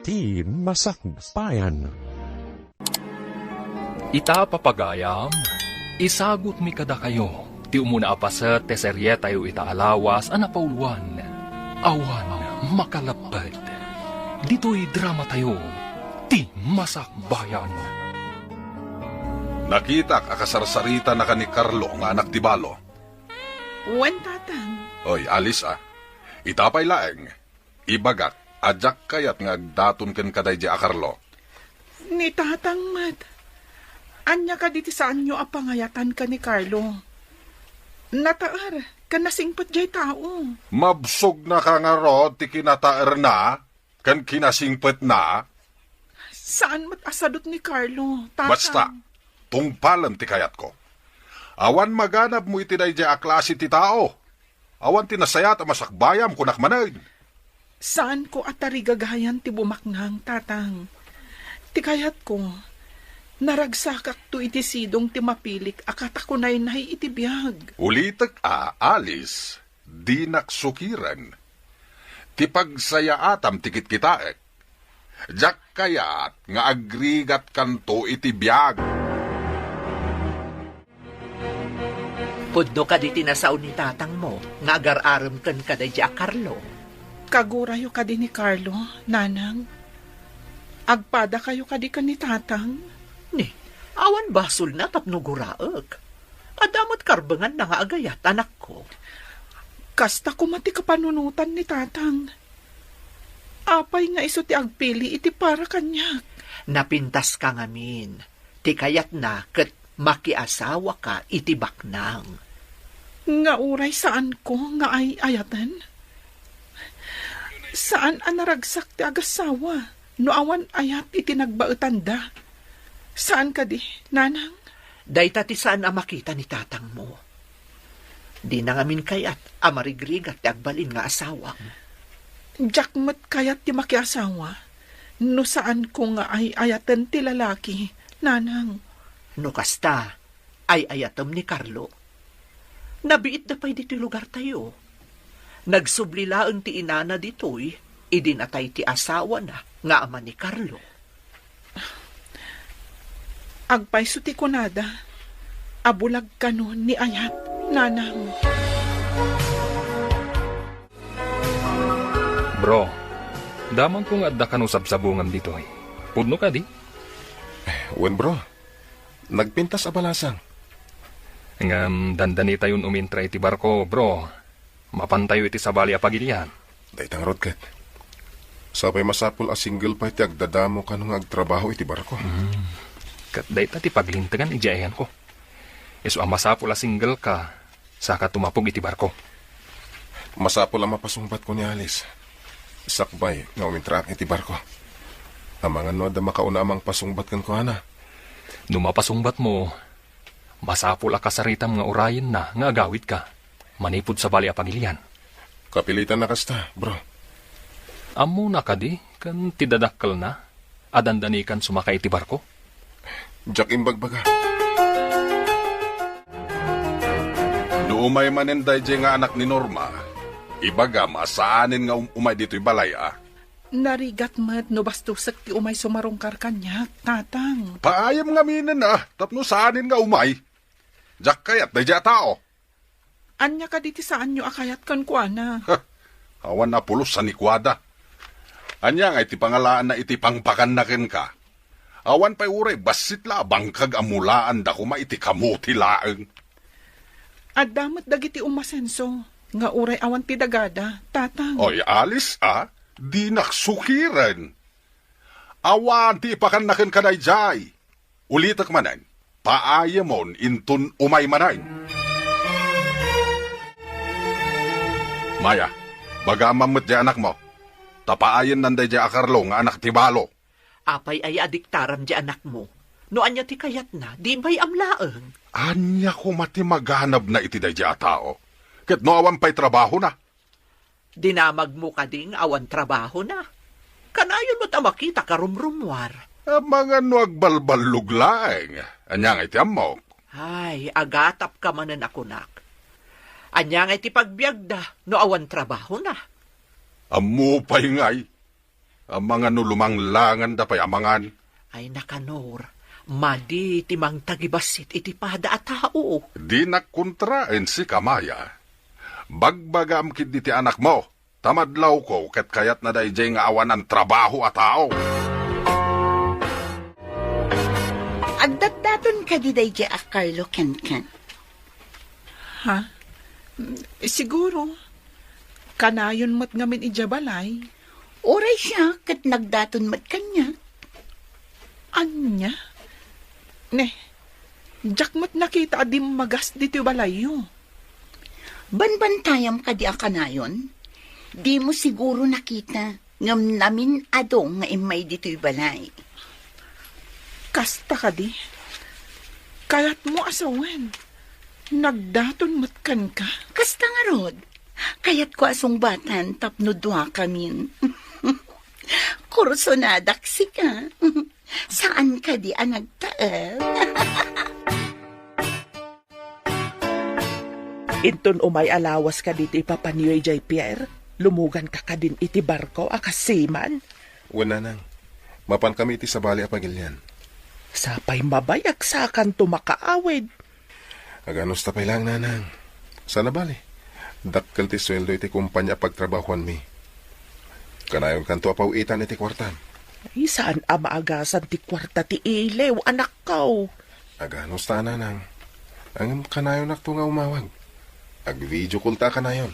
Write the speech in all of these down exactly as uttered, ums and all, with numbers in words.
Ti Masakbayan. Ita, papagayam, isagutmi kadakayo ti umuna a paset ti serietayo ita a lawas a napauluan, Awan Makaleppet. Ditoy dramatayo, Ti Masakbayan. Nakitak a kasarsaritanaka ni Carlo nga anak ti balo. Wen, Tatang. Oy, Alice, a. Ita pay laeng, ibagak a diak kayat nga agdaton kenka daydiay a Carlo. Ni Tatang met. Ania kadi ti saanyo a pangayatan ken ni Carlo? Nataer ken nasingpet diay tao. Mabsogna ka ngarud ti kinataerna ken kinasingpetna? Saan met a sadut ni Carlo, Tatang. Basta, tungpalem ti kayatko. Awan maganabmo iti daydiay a klase ti tao. Awan ti nasayaat a masakbayam, kunak manen. Saanko a tarigagayan ti bumaknang, Tatang. Ti kayatko, naragsakakto iti sidong ti mapilik a katakunaynay iti biag. Ulitek a, Alice, dinak sukiren. Ti pagsayaatam ti kitkitaek. Diak kayat nga agrigatkanto iti biag. Pudno kadi ti nasao ni tatangmo nga agar-arem kenka daydiay a Carlo? Kagurayo kadi ni Carlo, Nanang? Agpadakayo kadi ken ni Tatang? Ni, awan basolna tapno guraek. Adda met karbenganna nga agayat, anakko. Kasta koma ti kapanunotan ni Tatang. Apay nga isu ti agpili iti para kaniak? Napintaska ngamin. Ti kayatna ket makiasawaka iti baknang. Nga uray saanko nga ay-ayaten? Saan a naragsak ti agassawa no awan ayat iti nagbaetanda. Saan kadi, Nanang? Dayta ti saan a makita ni tatangmo. Dina ngamin kayat a marigrigat ti agbalin nga asawam. Diak met kayat ti makiasawa no saanko nga ay-ayaten ti lalaki, Nanang. No kasta, ay-ayatem ni Carlo. Nabiitda pay ditoy lugartayo. Nagsubli laeng ti inana ditoy idi natay ti asawana nga ama ni Carlo. Agpayso ti kunada a bulag kano ni ayat, Nanang. Bro, damagko nga adda kano sabsabungam ditoy. Pudno kadi? Wen, bro. Nagpintas a balasang. Ngem dandanitayon umintra iti barko, bro. Mapantayo iti sabali a pagilian. Dayta ngarud ket. Sapay masapul a single pay ti agdadamo kano nga agtrabaho iti barko. Hmm. Ket dayta ti paglintegan idiay ayanko. Isu a masapul a single ka, saka tumapog iti barko. Masapul a mapasungbatko ni Alice. Sakbay nga umintraak iti barko. Amangan no adda makauna a mangpasungbat kenkuana. No mapasungbatmo, masapul a kasaritam nga urayenna nga agawidka manipud sabali a pagilian. Kapilitan a kasta, bro. Ammona kadi ken ti dadakkelna a dandanikan sumaka iti barko? Diak imbagbaga. No umay manen daydiay nga anak ni Norma, ibagam a saanen nga um-, umay ditoy balay a. Narigat met no bastosek ti umay sumarungkar kaniak, Tatang. Paayam ngaminen a, tapno saanen nga umay. Diak kayat daydiay a tao. Ania kadi ti saanyo a kayat kenkuana? Ha! Awan a pulos a ni kuada. Ania ngay ti pangalaanna iti pangpakanna kenka? Awan pay uray bassit la a bangkag a mulaanda koma iti kamuti laeng. Adda met dagiti umasenso nga uray awan ti dagada, Tatang. Oy, Alice, a, dinak sukiren. Awan ti ipakanna kenka daydiay. Ulitek manen, paayamon inton umay manen. Maya, bagamam met diay anakmo, ta paayennan daydiay a Carlo nga anak ti balo. Apay aya a diktaram diay anakmo? No ania ti kayatna, di bay-am laeng. Ania koma ti maganabna iti daydiay a tao? Ket no awan pay trabahona? Dinamagmo kadi nga awan trabahona? Kanayon met a makita karumrummuar. Amangan no agbalballog laeng. Ania ngay ti ammok? Ay, agatapka manen a kunak. Ania ngay ti pagbiagda no awan trabahona? Ammo pay ngay. Amangan no lumanglanganda pay amangan. Ay, nakanor, madi ti mangtagibassit iti pada a tao. Dinak kontraen sika, Maya. Bagbagam ketdi ti anakmo, ta madlawko ket kayatna daydiay nga awanan trabaho a tao. Addatdaton kadi daydiay a Carlo kenken? Ha? Siguro. Kanayon met ngamin idiay balay. Uray siak ket nagdaton met kaniak. Ania? Ne, diak met nakita a dimmagas ditoy balayyo. Banbantayam kadi a kanayon? Dimo siguro nakita, ngem namin-ado nga immay ditoy balay. Kasta kadi? Kayatmo a sawen, nagdaton met kenka? Kasta ngarud, kayatko a sungbatan tapno duakamin. Kursonadak sika. Saan kadi a nagtaeng? Inton umay a lawas kadi ti ipapanyo idiay pier, lumuganka kadin iti barko a kas seaman? Wen, nanang. Mapankami iti sabali a pagilian. Sapay mabayag sakanto makaawid. Aganusta pay laeng, nanang. Saan a bale, dakkel ti sueldo iti kompania a pagtrabahuanmi. Kanayonkanto a paw-itan iti kuartam. Ay, saan a maagasan ti kuarta ti iliw, anakko. Aganusta, nanang. Ngem kanayonakto nga umawag. Ag-video call ta kanayon.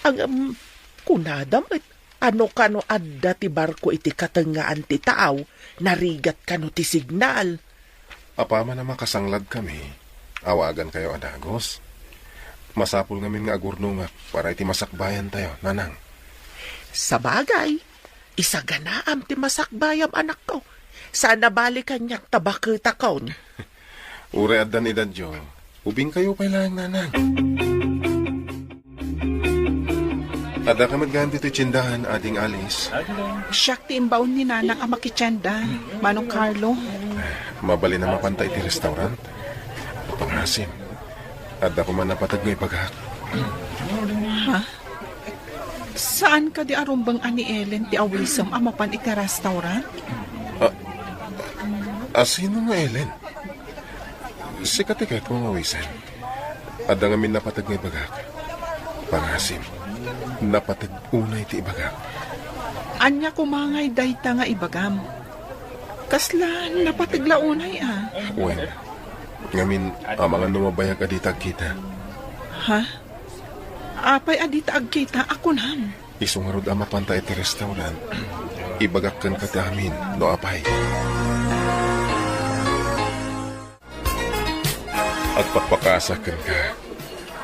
Ngem, kunada met, ano kano adda ti barko iti katengngaan ti taaw, narigat kano ti signal. Apaman a makasangladkami, awagankayo a dagus. Masapul ngamin nga agurnongak para iti masakbayantayo, nanang. Sabagay, isaganaam ti masakbayam, anakko. Saan a bale kaniak ta baketakon. Uray addan edadyo, ubingkayo pay laeng, nanang. Addaka met gayam ditoy tiendahan, Ading Alice. Siak ti imbaon ni Nanang a makitienda, Manong Carlo. Mabalin a mapanta iti restaurant? Pangasim. Adda koma napateg nga ibagak. Ha? Saan kadi a rumbeng a ni Ellen ti awisem a mapan iti restaurant? A, a sino nga Ellen? Sika ti kayatko nga awisen. Adda ngamin napateg nga ibagak. Pangasim, napateg unay ti ibagak. Ania koma ngay dayta nga ibagam? Kasla napateg la unay a? Wen, ngamin, amangan no mabayag a dita agkita. Ha? Apay a dita agkita a kunam? Isu ngarud a mapanta iti restaurant, ibagak kenka ti amin no apay. Agpakpakasak kenka,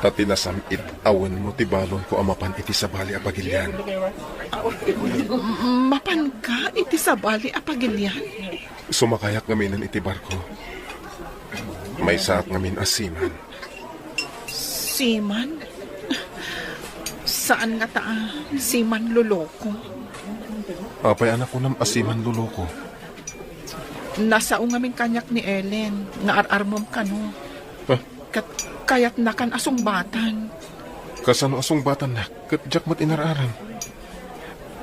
ta ti nasam-it a wenmo ti balonko a mapan iti sabali a pagilian. Mapanka iti sabali a pagilian? Sumakayak ngaminen iti barko. Maysaak ngamin a seaman. Seaman? Saan ngata a seaman loloko? Apay a nakunam a seaman loloko? Nasao ngamin kaniak ni Ellen nga ar-armem kano. Ah? Ket kayatnakan a sungbatan. Kasano a sungbatannak ket diak met inar-aram?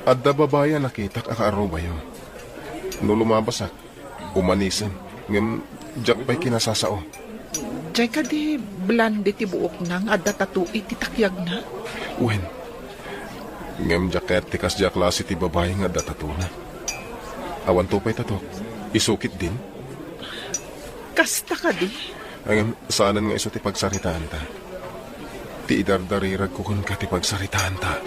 Adda babai a nakitak a kaarubayo. No lumabasak, umanisem, ngem diak pay kinasasao. Diay kadi blonde ti buokna nga adda tattoo iti takyagna? Wen. Ngem diak kayat ti kasdiay a klase ti babai nga adda tattoo-na. Awanto pay tattoo-k. Isu ketdin? Kasta kadi? Ngem saanen nga isu ti pagsaritaanta. Ti idardariragko kenka ti pagsaritaanta.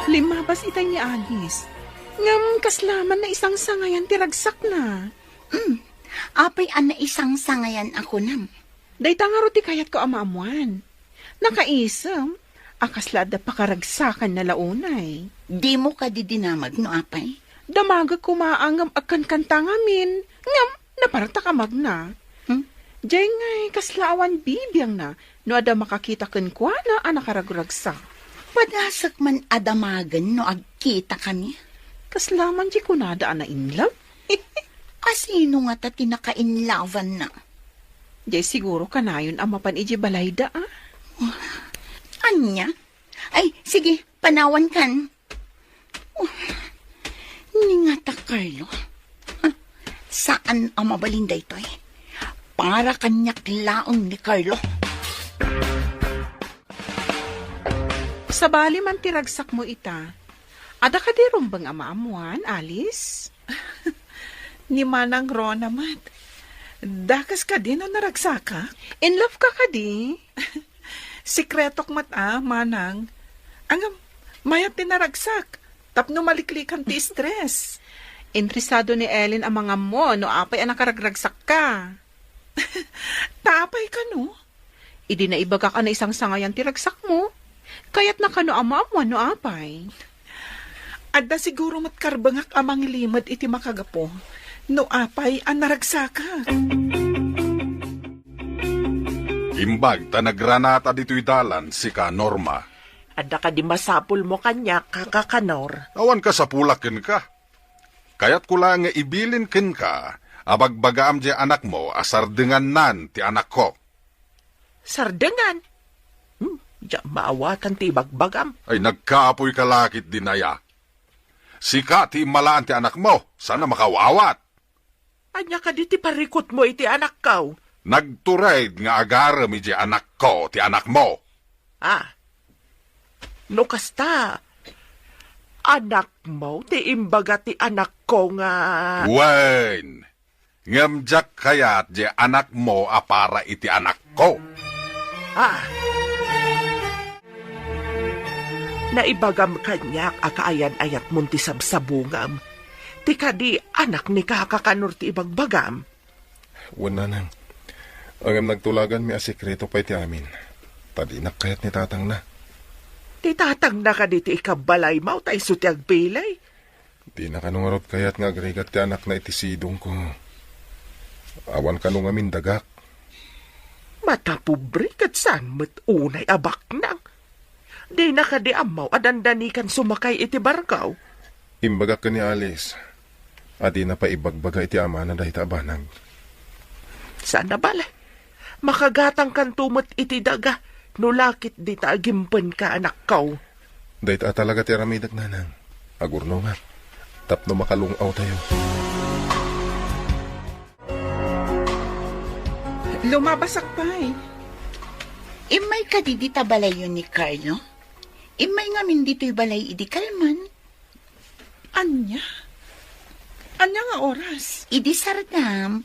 Limmabas itay ni Alice. Ngem kasla man naisangsangayan ti ragsakna. Hmm. Apay a naisangsangayan a kunam? Dayta ngarud ti kayatko a maammoan. Nakaisem a kasla adda pakaragsakanna la unay. Dimo kadi dinamag no apay? Damagek koma a ngem agkankanta ngamin, ngem napartak a magna. Hmm? Diay ngay kasla awan bibiangna no adda makakita kenkuana a nakaragragsak. Padasek man a damagen no agkitakami. Kasla man diay kunada a na-in love? A sino ngata ti naka-in love-anna? Diay siguro kanayon a mapan idiay balayda, a? Ania? Ay, sige, Panawankan. Oh, ni ngata, Carlo. Ah, saan a mabalin daytoy. Para kaniak laeng ni Carlo. Sabali man ti ragsakmo ita. Adda kadi rumbeng a maammuan, Alice? Ni Manang Rona met. Dakes kadi no naragsakak? In love ka kadi? Sekretok met a, Manang. Ngem, mayat ti naragsak. Tapno maliklikan ti stress. Interesado ni Ellen a mangammo no apay a nakaragragsakka. Ta apay kano? Idi naibagak a naisangsangayan ti ragsakmo, kayatna kano a maammuan no apay. Adda siguro met karbengak a mangilimed iti makagapu no apay a naragsakak. Imbag ta nagranata ditoy dalan sika, Norma. Adda kadi masapulmo kaniak, Kaka Kanor? Awan kasapulak kenka. Kayatko la nga ibilin kenka a bagbagaam diay anakmo a sardengannan ti anakko. Sardengan? Hmm, diak maawatan ti ibagbagam. Ay, nagkaapoy ka la ketdin aya. Sika ti immalaan ti anakmo, saan a makaawat. Ania kadi ti parikutmo iti anakko? Nagtured nga agarem idiay anakko ti anakmo. Ah. No kasta, anakmo ti imbaga ti anakko nga Wen, ngem diak kayat diay anakmo a para iti anakko. Ah. Naibagam kaniak a kaayan-ayatmon ti sabsabungam. Ti kadi anak ni Kaka Kanor ti ibagbagam. Wen, Nanang. Ngem nagtulaganmi a sekreto pay ti amin. Ta dinak kayat ni tatangna. Ti tatangna kadi ti ikabbalaymo ta isu ti agbilin? Dina kano ngarud kayat nga agrigat ti anakna iti sidongko. Awan kano ngamin dagak. Matapobre ket saan met unay a baknang. Dina kadi ammo a dandanikan sumakay iti barko? Imbagak ken ni Alice a dina pay ibagbaga iti amana dayta a banag. Saan a bale. Makagatangkanto met iti daga no la ket dita agimpenka, anakko. Dayta a talaga ti aramidek, Nanang. Agurnongak tapno makalung-awtayo. Lumabasak pay. Immay kadi dita balayyo ni Carlo? Immay ngamin ditoy balay idi kalman. Ania? Ania nga oras? Idi sardam,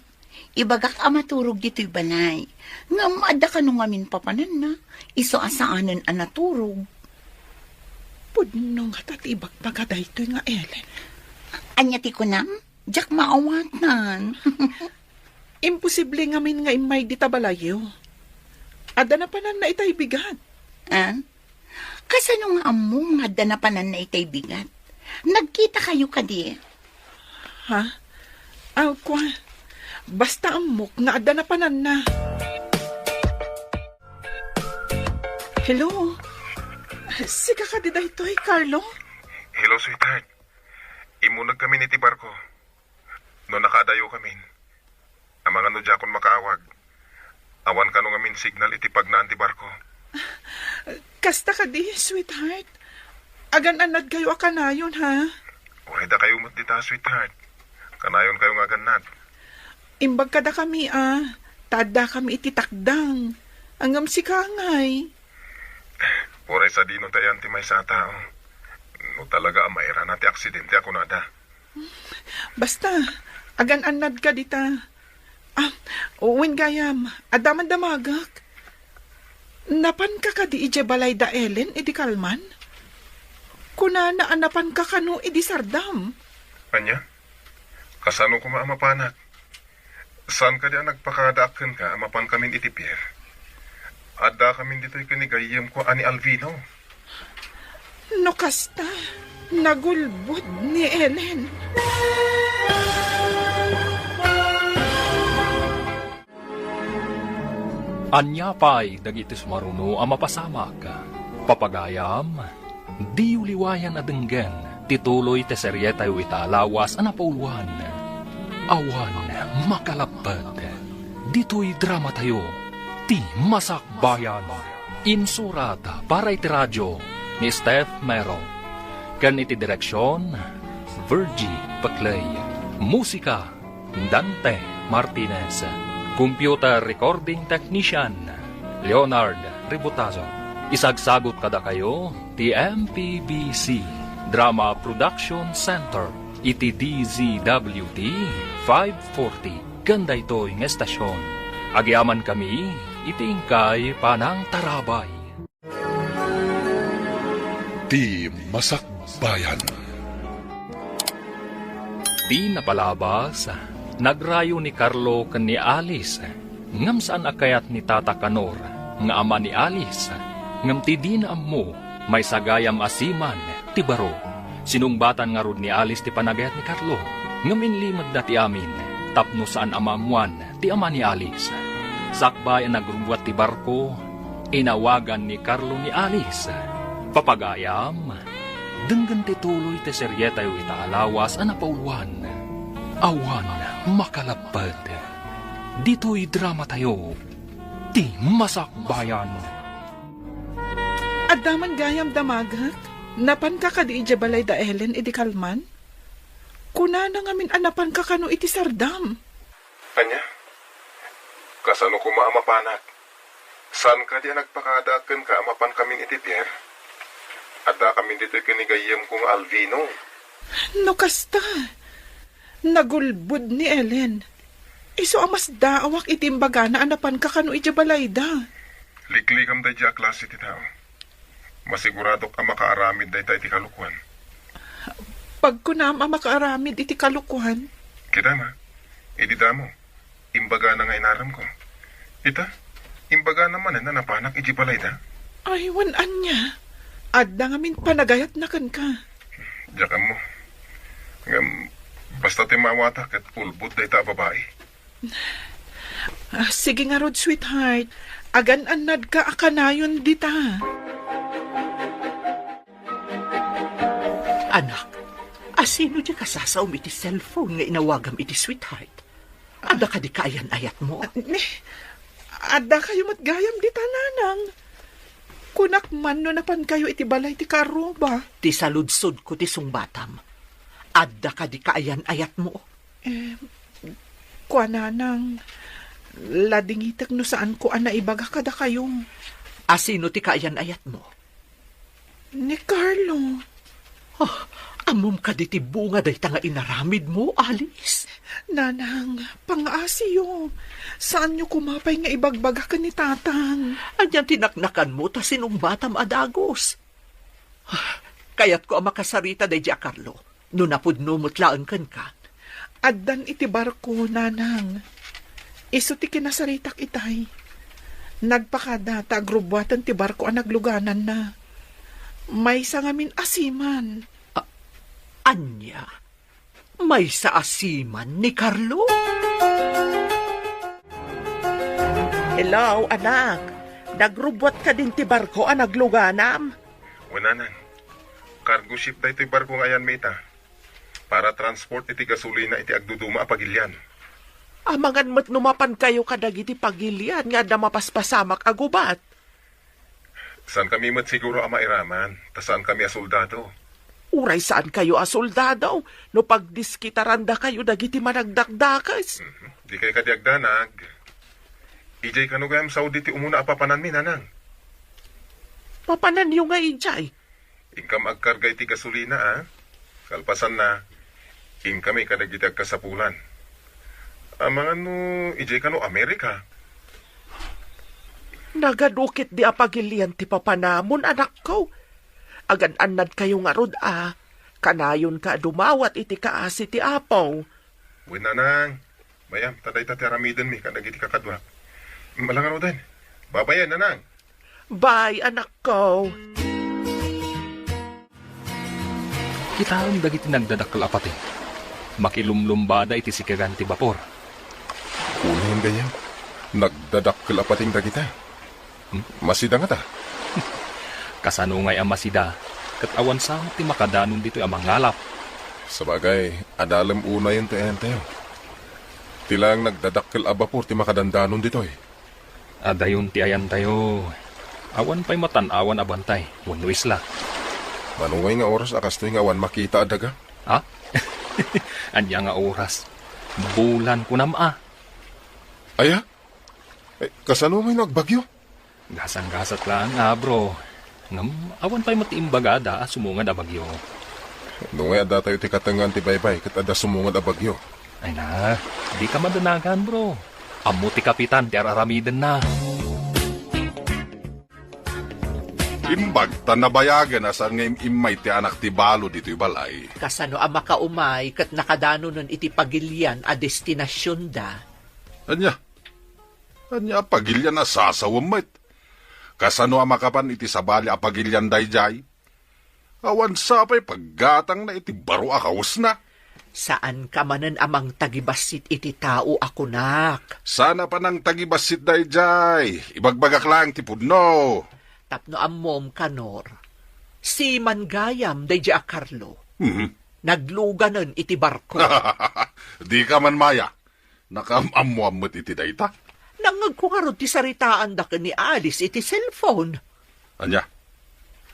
ibagak a maturog ditoy balay. Ngem adda kano ngamin papananna, isu a saanen a naturog. Pudno ngata ti ibagbaga daytoy nga Ellen. Ania ti kunam? Diak maawatan. Imposible ngamin nga immay dita balayyo. Adda napananna itay bigat. Ah? Kasano nga ammom nga adda napananna itay bigat? Nagkitakayo kadi? Ha? Aw, kua. Basta ammok nga adda napananna. Hello? Sika kadi daytoy, Carlo? Hello, sweetheart. Immuneg kamin iti barko. No nakaadayo kamin, amangan no diakon makaawag. Awan kano ngamin signal iti pagnaan ti barko. Kasta kadi, sweetheart. Agan-annadkayo a kanayon, ha? Uray dakayo met dita, sweetheart. Kanayonkayo nga agannad. Imbag kadakami, a, ta addakami iti takdang. Ngem sika ngay. Uray sadino ti ayan ti maysa a tao. No talaga a mairana ti aksidente a kunada. Basta, agan-annadka dita. Ah, wen gayam, adda man damagek. Napanka kadi idiay balay da Ellen idi kalman? Kunana a napanka kano idi sardam. Ania? Kasano koma a mapanak? Saan kadi a nagpakadaak kenka a mapankamin iti pier? Addakamin ditoy ken ni gayyemko a ni Alvino. No kasta, nagulbod ni Ellen. Ania pay dagiti sumaruno a mapasamak? Papagayam, diyo liwayan a denggen ti tuloy ti serietayo ita a lawas a napauluan, Awan Makalappet. Ditoy dramatayo, Ti Masakbayan. Insurat para iti radio, ni Steph Mero. Ken iti direksion, Virgie Paclay. Musika, Dante Martinez. Computer recording technician, Leonard Ributazo. Isagsagut kadakayo ti M P B C Drama Production Center iti D Z W T five forty ken daytoy nga estasion. Agyamankami iti inkay panangtarabay. Ti Masakbayan. Di napalabas, nagrayo ni Carlo ken ni Alice, ngem saan a kayat ni Tata Kanor nga ama ni Alice, ngem ti dina ammo, maysa gayam a siman ti baro. Sinungbatan ngarud ni Alice ti panagayat ni Carlo, ngem inlimedda ti amin tapno saan a maammoan ti ama ni Alice. Sakbay a nagrubbuat ti barko, inawagan ni Carlo ni Alice. Papagayam, denggen ti tuloy ti serietayo ita a lawas a napauluan. Awan makalapped. Ditoy dramatayo, ti Masakbayan. Adda man gayam damagek? Napanka kadi idiay balay da Ellen idi kalman? Kunana ngamin a napanka kano iti sardam. Ania? Kasano koma a mapanak? Saan kadi a nagpakada kenka a mapankamin iti pier? Addakamin ditoy ken ni gayyemko nga Alvino. No kasta, nagulbod ni Ellen. Isu a masdaawak iti imbagana a napanka kano idiay balayda. Liklikam daydiay a klase ti tao. Masiguradok a makaaramid dayta iti kalokuan. Pagkunam a makaaramid iti kalokuan? Kita ma, idi damo, imbagana nga inaramko. Ita, imbagana manen a napanak idiay balayda. Ay, wen ania? Adda ngamin panagayatna kenka. Diak ammo. Ngem, basta ti maawatak ket ulbod dayta a babai. Ah, sige ngarud, sweetheart. Agan-annadka a kanayon dita. Anak, asino diay kasasaom iti cellphone nga inawagam iti sweetheart? Adda kadi kaayan-ayatmo? Ah, ni, adda kayo met gayam dita, nanang. Kunak man no napan kayo iti balay ti kaarruba. Ti saludsodko ti sungbatam. Adda kadi kaayan-ayatmo? Eh, kuananang, ladingitek no saanko a naibaga kadakayo. Asino ti kaayan-ayatmo? Ni Carlo. Ah, ammom kadi ti bunga dayta nga inaramidmo, Alice? Nanang, pangaasiyo. Saanyo koma pay nga ibagbaga ken ni Tatang. Anian ti naknakanmo ta sinungbatam a dagus? Ah, kayatko a makasarita daydiay a Carlo. No napudno met laeng kenka. Addan iti barko, nanang. Isu ti kinasaritak itay. Nagpakada ta agrubbuaten ti barko a naglugananna. Maysa ngamin a siman. A-, ania? Maysa a siman ni Carlo? Hello, anak. Nagrubbuat kadin ti barko a nagluganam? Wen, nanang. Cargo ship daytoy barko nga ayanmi ita. Para transport iti gasolina iti agduduma a pagilian. Amangan met no mapan kayo kadagiti pagilian nga adda mapaspasamak a gubat. Saan kami met siguro a mairaman, ta saan kami a soldado. Uray saan kayo a soldado, no pagdiskitaranda kayo dagiti managdakdakes. Mhm. Di kay kadi agdanag. Idiay kano gayam Saudi ti umuna a papananmi, nanang? Papananyo nga idiay? Inkam agkarga iti gasolina, a? Kalpasanna, inkami kadagiti agkasapulan. Amangan no idiay kano Amerika? Nagadu ketdi a pagilian ti papanamon, anakko. Agan-annad kayo ngarud a, kanayonka a dumawat iti kaasi ti Apo. Wen, nanang. Mayam, ta dayta ti aramidenmi kadagiti kakaduak. Mala ngaruden. Babayen, nanang. Bye, anakko. Kitaem dagiti nagdadakkel a pateng. Makilumlumbada iti sikegan ti bapor. Unayen gayam, nagdadakkel a pateng dagita. Hmm? Masida ngata? Kasano ngay a masida? Ket awan sa met ti makadanon ditoy a mangalap. Sabagay, adalem unayen ti ayantayo. Ti laeng nagdadakkel a bapor ti makadandanon ditoy. Adayon ti ayantayo. Awan pay matan-awan a bantay wenno isla. Mano ngay nga oras a kastoy nga awan makita a daga? Ha? Ania nga oras? Bulan kunam a. Aya? Eh, kasano ngay no agbagyo? Gasang-gasat laeng a, bro. Ngem awan pay met ti imbagada a sumungad a bagyo. No ngay adda tayo ti katengngaan ti baybay ket adda sumungad a bagyo. Ay na, dika madanagan, bro. Ammo ti kapitan ti ar-aramidenna. Imbag ta nabayagen a saan nga im-immay ti anak ti balo ditoy balay. Kasano a makaumay ket nakadanonen iti pagilian a destinasionda? Ania? Ania a pagilian a sasawem met? Kasano a makapan iti sabali a pagilian daydiay? Awan sa pay paggatangna iti baro a kawesna. Saanka manen a mangtagibassit iti tao a kunak. Saan a panangtagibassit daydiay. Ibagbagak laeng ti pudno. Tapno ammom, Kanor, siman gayam daydiay a Carlo. Mhm. Nagluganen iti barko. Dika man maya. Nakaam-ammoan met iti dayta. Nangngegko ngarud ti saritaanda ken ni Alice iti cellphone. Ania?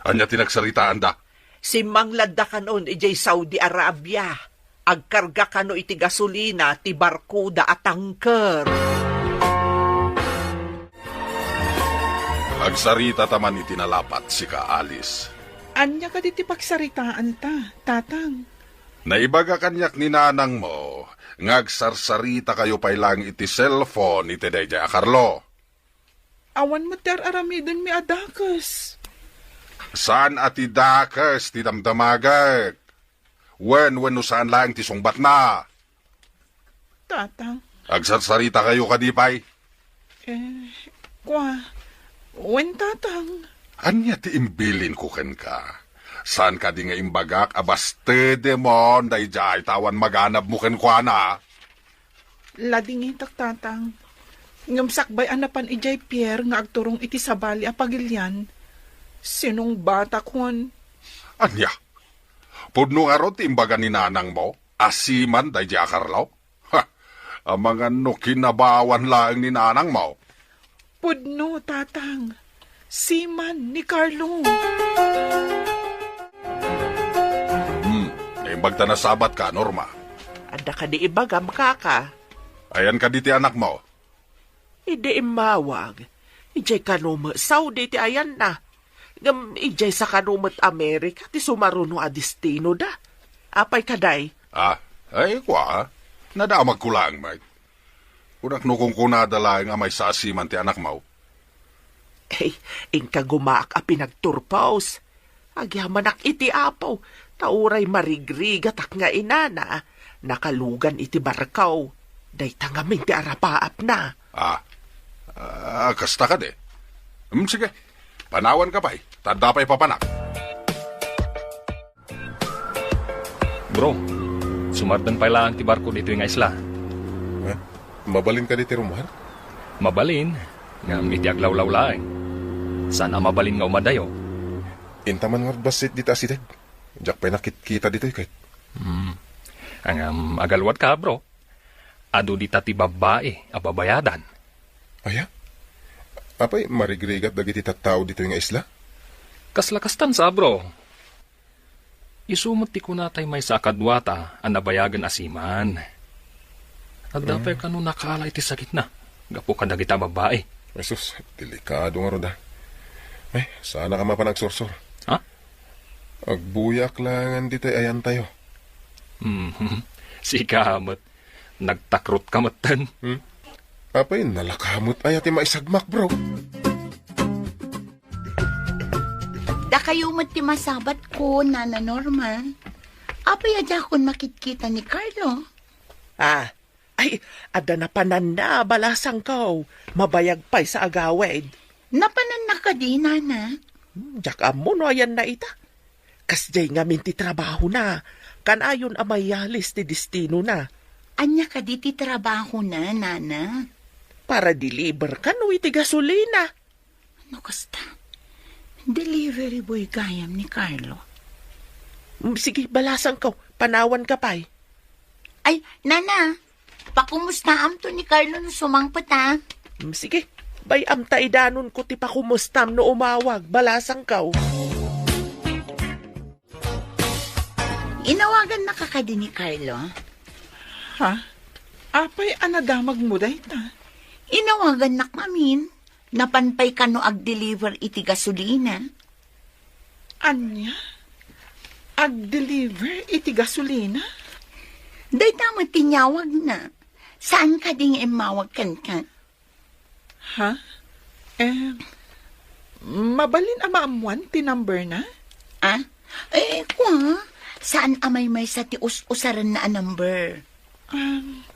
Ania ti nagsaritaanda? Simmangladda kanon idiay Saudi Arabia. Agkarga kano iti gasolina ti barkoda a tanker. Agsaritata man iti nalapat, sika, Alice. Ania kadi ti pagsaritaanta, Tatang? Naibaga kaniak ni nanangmo nga agsarsaritakayo pay laeng iti cellphone iti daydiay a Carlo. Awan met ti ar-aramidenmi a dakes. Saan a ti dakes ti damdamagek? Wen, wenno saan laeng ti sungbatna? Tatang. Agsarsarita kayo kadi pay? Eh, kua, wen, Tatang. Ania ti imbilinko kenka? Saan kadi nga imbagak a bastedemon daydiay ta awan maganabmo kenkuana? Ladingitak, Tatang. Ngem sakbay a napan idiay pier nga agturong iti sabali a pagilian, sinungbatakon. Ania? Pudno ngarud ti imbaga ni nanangmo a siman daydiay a Carlo? Ha! Amangan no kinabawan laeng ni nanangmo. Pudno, Tatang. Siman ni Carlo. Hmm, naimbag ta nasabatka, Norma. Adda kadi ibagam, kaka? Ayan kadi ti anakmo? Idi immawag, idiay kano met Saudi ti ayanna. Ngem idiay sa kano met Amerika ti sumaruno a destinoda. Apay kadi? Ah, ay, kua, nadamagko laeng met. Kunak no kunkunada laeng a maysa a siman ti anakmo. Ay, inka gumaak a pinagturpos. Agyamanak iti Apo, ta uray marigrigatak nga inana, nakalugan iti barko. Dayta ngamin ti arapaapna. Ah, ah, kasta kadi? Hmm, sige, panawanka pay, ta adda pay papanak. Bro, sumardeng pay laeng ti barko ditoy nga isla. Eh, mabalin kadi ti rummuar? Mabalin, ngem iti aglawlaw laeng. Saan a mabalin nga umadayo. Intaman ngarud bassit dita asideg. Diak pay nakitkita ditoy ket. Hmm. Ngem agaluadka, bro. Adu dita ti babbai a babayadan. Aya? Apay, marigrigat dagiti tattao ditoy nga isla? Kasla kastan sa, bro. Isu met ti kunatay maysa a kaduata a nabayagen a siman. Adda pay kano nakaala iti sakitna gapu kadagita a babbai. Jesus, delikado ngarud a. Ay, saanak a mapan agsursor. Ha? Agbuyaak laengen ditoy ayantayo. Mhm. Sika met. Nagtakrotka metten. Hmm? Apay, nalaka met aya ti maisagmak, bro? Dakayo met ti masabatko, Nana Norma. Apay a diakon makitkita ni Carlo? Ah, ay, adda napananna, balasangko. Mabayag pay sa agawid. Napananna kadi, Nana? Hmm, diak ammo no ayanna ita. Kasdiay ngamin ti trabahona. Kanayon a mayalis ti destinona. Ania kadi ti trabahona, Nana? Para deliver kano iti gasolina. No kasta, delivery boy gayam ni Carlo. Mm, sige, balasangko. Panawanka pay. Ay, Nana, pakumustaamto ni Carlo no sumangpet, a. Mm, sige. Bay-am ta idanonko ti pakumustam no umawag, balasangkaw. Inawagannaka kadi ni Carlo? Ha? Apay a nadamagmo dayta? Inawagannak ngamin. Napan pay kano agdeliver iti gasolina? Ania? Agdeliver iti gasolina? Dayta met ti inyawagna. Saan kadi nga immawag kenka? Ha? Eh, mabalin a maammuan ti number na? Ah? Eh, kua, saan a maymaysa ti us-usarenna a number? Um,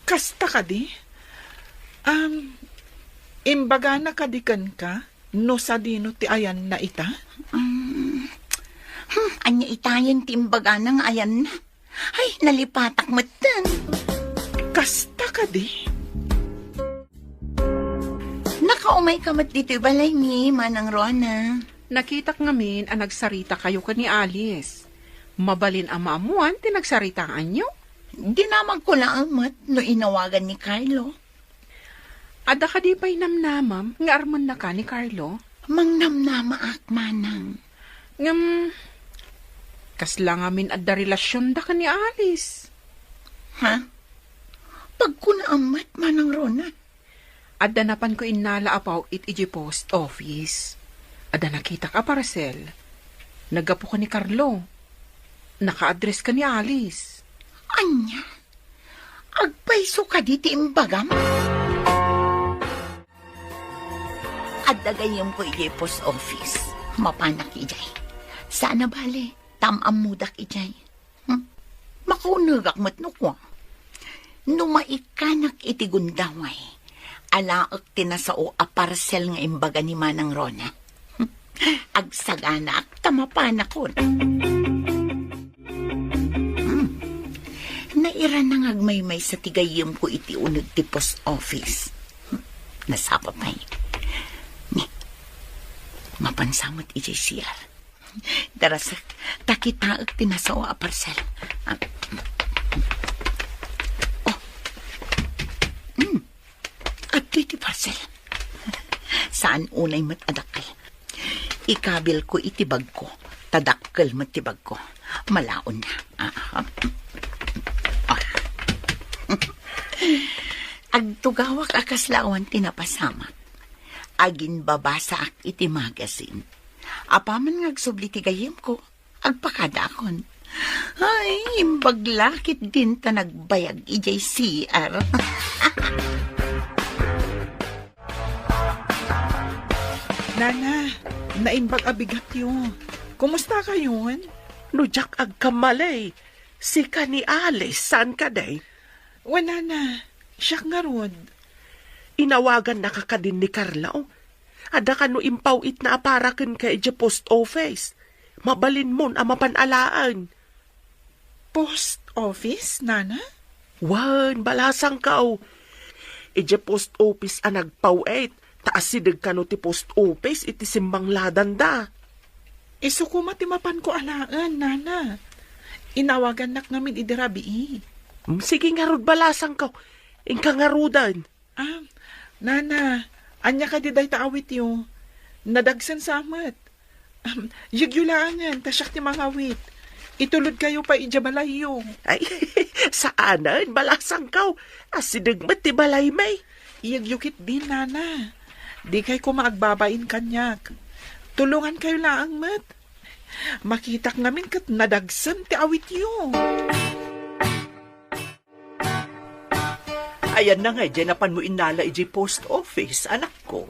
kasta kadi? Um, imbagana kadi kenka no sadino ti ayanna ita? Um, hmm, ania itayen ti imbagana nga ayanna? Ay, nalipatak metten. Kasta kadi? Nakaumay ka met ditoy balay ni Manang Rona. Nakitak ngamin a nagsarita kayo ken ni Alice. Mabalin a maammuan ti nagsaritaanyo? Dinamagko laeng met no inawagan ni Carlo. Adda kadi pay namnamam nga armennaka ni Carlo? Mangnamnamaak, manang. Ngem, kasla ngamin adda relasionda ken ni Alice? Ha? Pagkunaam met, Manang Rona. Adda napanko innala a paw-it idiay post office. Adda nakitak a parcel. Naggapu ken ni Carlo. Naka-address ken ni Alice. Ania? Agpayso kadi ti imbagam? Adda gayyemko idiay post office. Mapanak idiay. Saan a bale, ta am-ammodak idiay. Hmm? Makaunegak met no kua. No maikkanak iti gundaway, alaek ti nasao a parcel nga imbaga ni Manang Rona. Agsaganaak ta mapanakon. Hmm. Nairana nga agmaymaysa ti gayyemko iti uneg ti post office. Hmm. Nasapa pay. Ni, mapansa met idiay C R. Darasak, ta kitaek ti nasao a parcel. Ah. Oh. Hmm. Adtoy ti parcel. Saan unay met a dakkel. Ikabilko iti bagko. Ta dakkel met ti bagko. Malaonna. Ah, ah. Ah. Agtugawak a kasla awan ti napasamak. Aginbabasaak iti magazine. Apaman nga agsubli ti gayyemko, agpakadaakon. Ay, imbag la ketdin ta nagbayag idiay C R. Nana, naimbag a bigatyo. Kumusta kayon? No diak agkamali, sika ni Alice, saan kadi? Wen, nana, siak ngarud. Inawagannaka kadin ni Carlo? Adda kano impaw-itna a para kenka idiay post office. Mabalinmon a mapan alaen. Post office, nana? Wen, balasangkaw. Idiay post office a nagpaw-it, ta asideg kano ti post office iti simmangladanda. Isu koma ti mapanko alaen, nana. Inawagannak ngamin idi rabii. Mm, sige ngarud, balasangkaw. Inka ngaruden. Ah, nana, ania kadi dayta awityo? Nadagsen sa met. Am, yegyo laengen, ta siak ti mangawit. Itulodkayo pay idiay balayyo. Ay, saanen, balasangkaw. Asideg met ti balaymi. Yegyo ketdin, nana. Dikay koma agbabain kaniak. Tulongankayo laeng met. Makitak ngamin ket nadagsen ti awityo. Ayanna ngay diay napanmo innala idiay post office, anakko?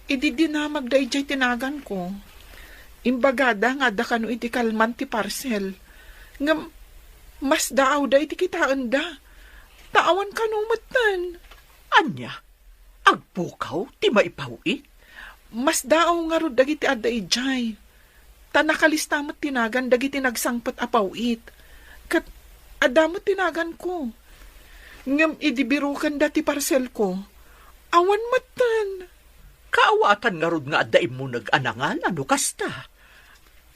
Idi dinamagda idiay ti naganko, imbagada nga adda kano iti kalman ti parcel. Ngem, masdaawda iti kitaenda. Ta awan kano metten. Ania? Agpukaw ti maipaw-it? Masdaaw ngarud dagiti adda idiay. Ta nakalista met ti nagan dagiti nagsangpet a paw-it. Ket adda met ti naganko. Ngem idi birokenda ti parselko, awan metten. Kaawatan ngarud nga adda immuneg a nangala no kasta?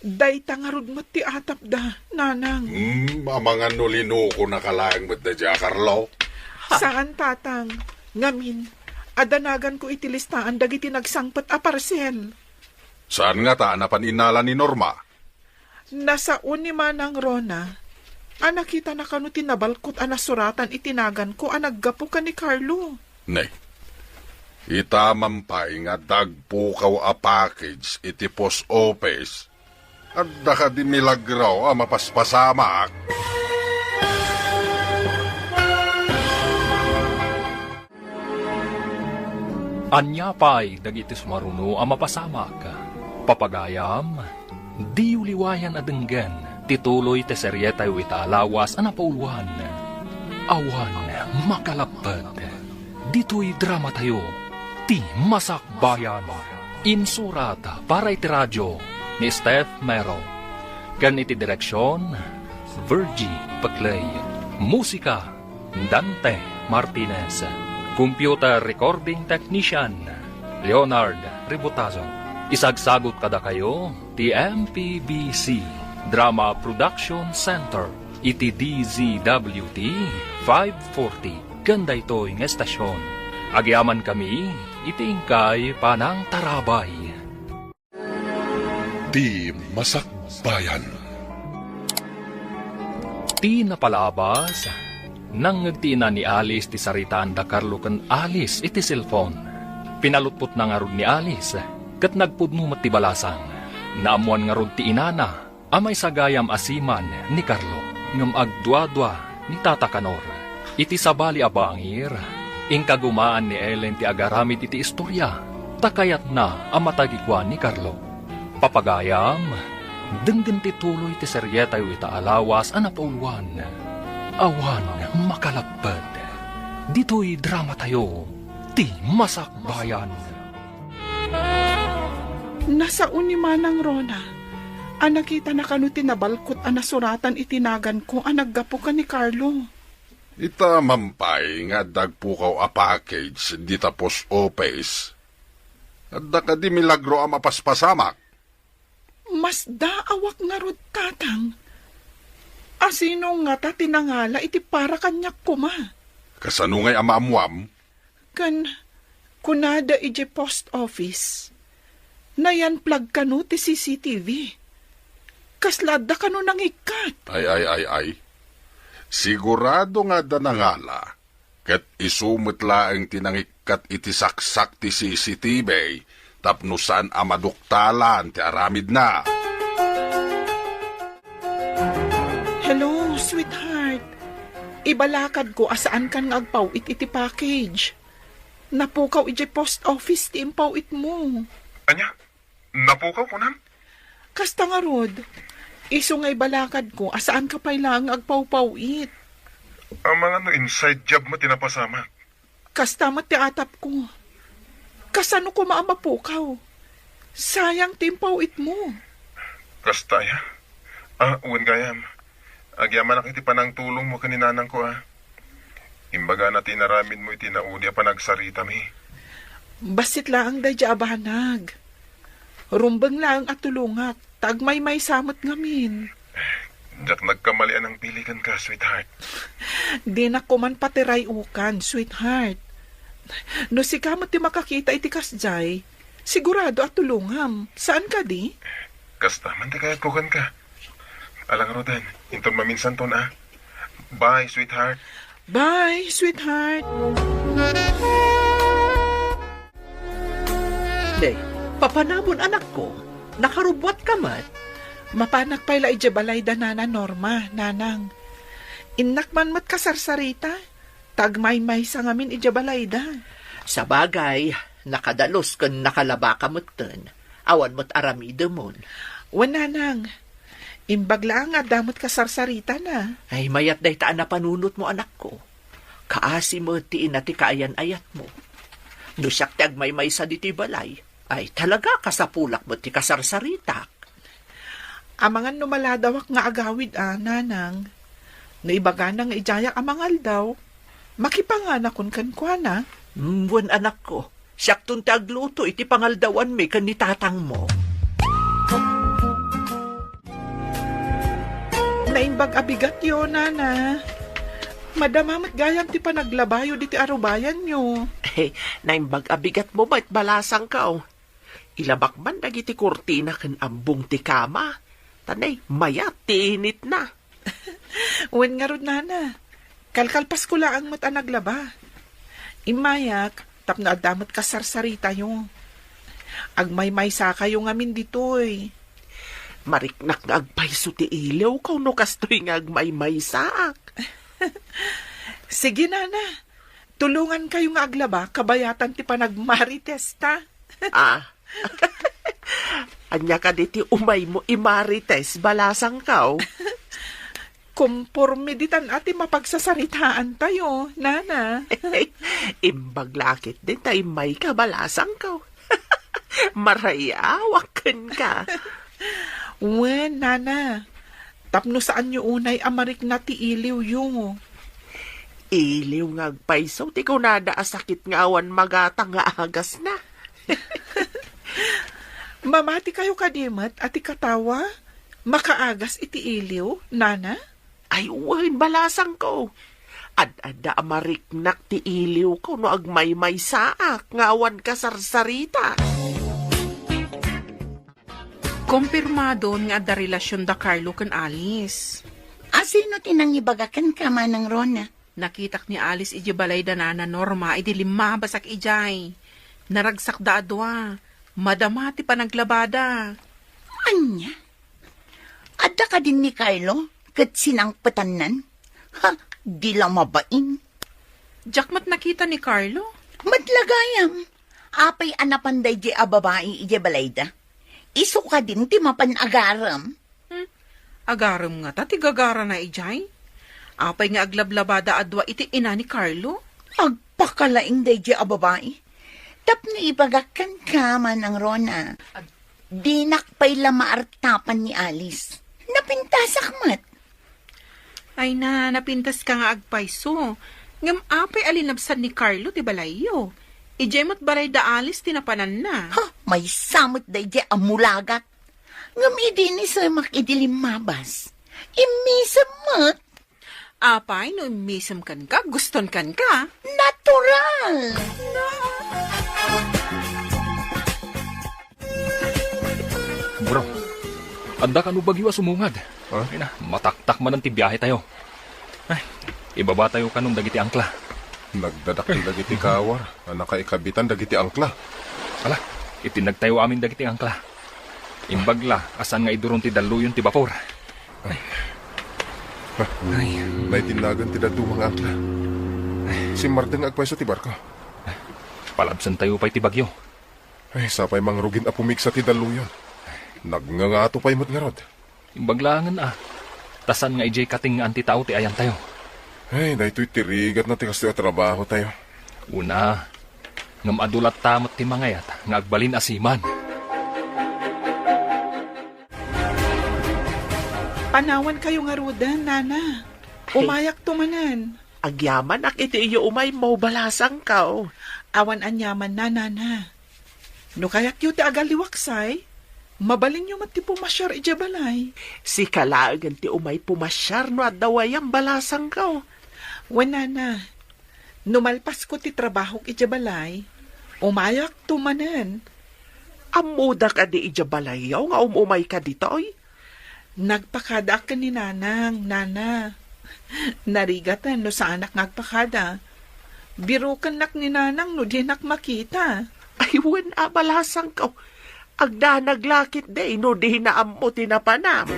Dayta ngarud met ti atapda, nanang. Hmm, amangan no linokonaka laeng met daydiay a Carlo? Saan, tatang. Ngamin, a danaganko iti listaan dagiti nagsangpet a parsel. Saan ngata a napan innala ni Norma? Nasao ni Manang Rona a nakitana kano ti nabalkot a nasuratan iti naganko a naggapu ken ni Carlo. Ne, itaman pay nga adda agpukaw a package iti post office. Adda kadi milagro a mapaspasamak? Ania pay dagiti sumaruno a mapasamak? Papagayam, diyo liwayan a denggen ti tuloy ti serietayo ita a lawas a napauluan. Awan makalappet. Ditoy dramatayo, Ti Masakbayan. Insurat para iti radio ni Steph Mero. Ken iti direksion, Virgie Peclay. Musika, Dante Martinez. Computer recording technician, Leonard Ributazo. Isagsagot kadakayo ti M P B C Drama Production Center iti D Z W T five forty ken daytoy nga estasion. Agyamankami iti inkay panangtarabay. Ti Masakbayan. Ti napalabas, nangngeg ti ina ni Alice ti saritaan da Carlo ken Alice iti cellphone. Pinalutpotna ngarud ni Alice, ket nagpudno met ti balasang. Naammoan ngarud ti inana a maisagayam a siman ni Carlo, ngem agduadua ni Tata Kanor. Iti sabali a bangir, inkagumaan ni Ellen ti agaramid iti istoria, ta kayatna a matagikuan ni Carlo. Papagayam, denggen ti tuloy ti serietayo ita a lawas a napauluan. Awan makalapped. Ditoy dramatayo, Ti Masakbayan. Nasao ni Manang Rona a nakitana kano ti nabalkot a nasuratan iti naganko a naggapu ken ni Carlo. Ita man pay nga adda agpukaw a package dita post office. Adda kadi milagro a mapaspasamak? Masdaawak ngarud, Tatang. Asino ngata ti nangala iti para kaniak koma? Kasano ngay a maammuam? Ken kunada idiay post office, nayan-plug kano ti C C T V. Kasla adda kano nangikkat? Ay, ay, ay, ay. Sigurado nga adda nangala, ket isu met laeng ti nangikkat iti saksak ti C C T V tapno saan a maduktalan ti aramidna. Hello, sweetheart. Ibalakadko a saankan nga agpaw-it iti package. Napukaw idiay post office ti impaw-itmo. Ania? Napukaw, kunam? Kasta ngarud, isu nga ibalakadko a saanka pay laeng nga agpawpaw-it. Amangan no inside job met ti napasamak. Kasta met ti atapko. Kasano koma a mapukaw? Sayang ti impaw-itmo. Kasta aya? Ah, wen gayam. Agyamanak iti panangtulongmo ken ni nanangko, a. Imbagana ti inaramidmo iti naudi a panagsaritami. Bassit laeng daydiay a banag. Rumbeng laeng a tulongak, ta agmaymaysa met ngamin. Diak nagkamali a nangpili kenka, sweetheart. Dinak koman patiray-ukan, sweetheart. No sika met ti makakita iti kasdiay, sigurado a tulongam. Saan kadi? Kasta man ti kayatko kenka. Ala ngaruden, inton maminsanton, a. Bye, sweetheart. Bye, sweetheart. Day, papanamon, anakko. Nakarubbuatka met. Mapanak pay la idiay balay da Nana Norma, Nanang. Innak man met kasarsarita, ta agmaymaysa ngamin idiay balayda. Sabagay, nakadalus ken nakalabaka metten. Awan met aramidemon. Wen, Nanang. Imbag laeng nga adda met kasarsaritana. Ay, mayat dayta a napanunotmo, anakko. Kaasi met ti ina ti kaayan-ayatmo. No siak ti agmaymaysa ditoy balay, ay, talaga, kasapulak met ti kasarsaritak. Amangan no maladawak nga agawid a, Nanang. No ibagana nga idiayak a mangaldaw, makipanganakon kenkuana. Mm, wen, anakko. Siakton ti agluto iti pangaldawanmi ken ni tatangmo. Naimbag a bigatyo, Nana. Madama met gayam ti panaglabayo diti arubayanyo. Naimbag a bigatmo met, balasangko. Ilabak man dagiti kurtina ken abbong ti kama. Ta nay, mayat ti initna. Wen ngarud, nana. Kalkalpasko laeng met a naglaba. Immayak, tapno adda met kasarsaritayo. Agmaymaysakayo ngamin ditoy. Mariknak nga agpayso ti iliwko no kastoy nga agmaymaysaak. Sige, nana. Tulongankayo nga aglaba kabayatan ti panagmaritesta. Ah. Ania kadi ti umaymo imarites, balasangko? Komporme ditan a ti mapagsasaritaantayo, nana. Imbag la ketdin ta immayka, balasangko. Marayawak kenka. Wen, nana. Tapno saanyo unay a marikna ti iliwyo. Iliw nga agpayso ti kunada a sakit nga awan magatang nga agasna. Mamatikayo kadi met a ti katawa makaagas iti iliw, nana? Ay, wen, balasangko. Ad-adda a mariknak ti iliwko no agmaymaysaak nga awan kasarsarita. Kompirmadon nga adda relasion da Carlo ken Alice. A, sino ti nangibaga kenka, Manang Rona? Nakitak ni Alice idiay balay da Nana Norma idi limmabasak idiay. Naragsakda a dua. Madama ti panaglabada. Ania? Adda kadin ni Carlo ket sinangpetannan? Ha, di la mabain. Diak met nakita ni Carlo. Met la gayam. Apay a napan daydiay a babai idiay balayda? Isu kadin ti mapan agarem. Hmm? Agarem ngata ti gagarana idiay? Apay nga aglablabada a dua iti ina ni Carlo? Agpakalaing daydiay a babai. Tapno ibagak kenka, Manang Rona. Ag- Dinak pay la maartapan ni Alice. Napintasak met. Ay na, napintaska nga agpayso. Ngem apay a linabsan ni Carlo ti balayyo? Idiay met balay da Alice ti napananna. Ha, maysa met daydiay a mulagat. Ngem idi inisemak idi limmabas, immisem met. Apay no immisem kenka, guston kenka? Natural! Bro, adda kano bagyo a sumungad? Ha? Ay na, mataktak manen ti biahetayo. Ay, ibabatayo kanon dagiti angkla. Nagdadakkel dagiti kawar a nakaikabitan dagiti angkla. Ala, itinnagtayo amin dagiti angkla. Imbag la a saan nga iduron ti dalluyon ti bapor. Ay. Ay. Naitinnagan ti dadduma nga angkla. Simmardeng nga agpayso ti barko. Palabsantayo pay ti bagyo. Ay, sapay mangrugin a pumigsa ti dalluyon. Nagngangato pay met ngarud. Imbag laengen a. Ta saan nga idiay katengngaan ti tao ti ayantayo. Ay, daytoy ti rigatna ti kastoy a trabahotayo. Una, ngem adu latta met ti mangayat nga agbalin a seaman. Panawankayo ngaruden, nana. Umayakto manen. Agyamanak iti iyo umaymo, balasangko. Awan aniamanna, nana. No kayatyo ti agaliwaksay, mabalinyo met ti pumasiar idiay balay. Sika laengen ti umay pumasiar no adda wayam, balasangko. Wen, nana, no malpasko ti trabahok idiay balay, umayakto manen. Ammoda kadi idiay balayyo nga um-umayka ditoy? Nagpakadaak ken ni Nanang, Nana. Narigaten no saanak nga agpakada. Birokennak ni Nanang no dinak makita. Ay, wen a, balasangko. Agdanag la ketdi no dina ammo ti napanam.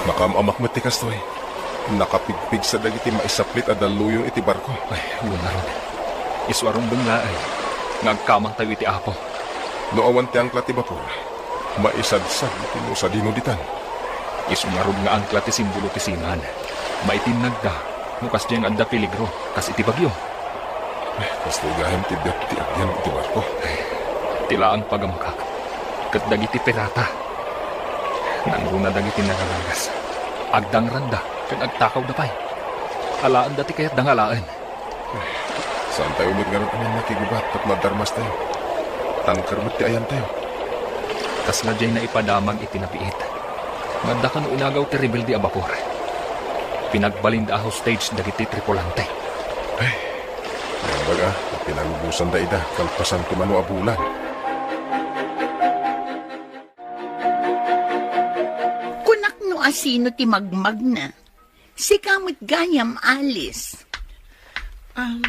Nakaam-amak met ti kastoy. Nakapigpigsa dagiti maisaplit a dalluyon iti barko. Ay, wen ngarud. Isu a rumbeng laeng nga agkamangtayo iti Apo. No awan ti angkla ti bapor, maisadsad iti no sadino ditan. Isu ngarud nga angkla ti simbolo ti seaman. Maitinnagda no kasdiay nga adda peligro, kas iti bagyo. Kastoy gayam ti biag ti agyan iti barko. Ti laeng pagamakak ket dagiti pirata. Nangruna dagiti nararangas. Agdangranda ken agtakawda pay. Alaenda ti kayatda nga alaen. Saantayo met ngarud a mannakigubat tapno agdarmastayo. Tangker met ti ayantayo. Kasla diay naipadamag iti nabiit. Nga adda kano inagaw ti rebelde a bapor. Pinagbalinda a hostage dagiti tripulante. Ay, naimbag a, pinalubosanda ida, kalpasan ti mano a bulan. Kunak no asino ti magmagna. Sika met gayam, Alice. Um,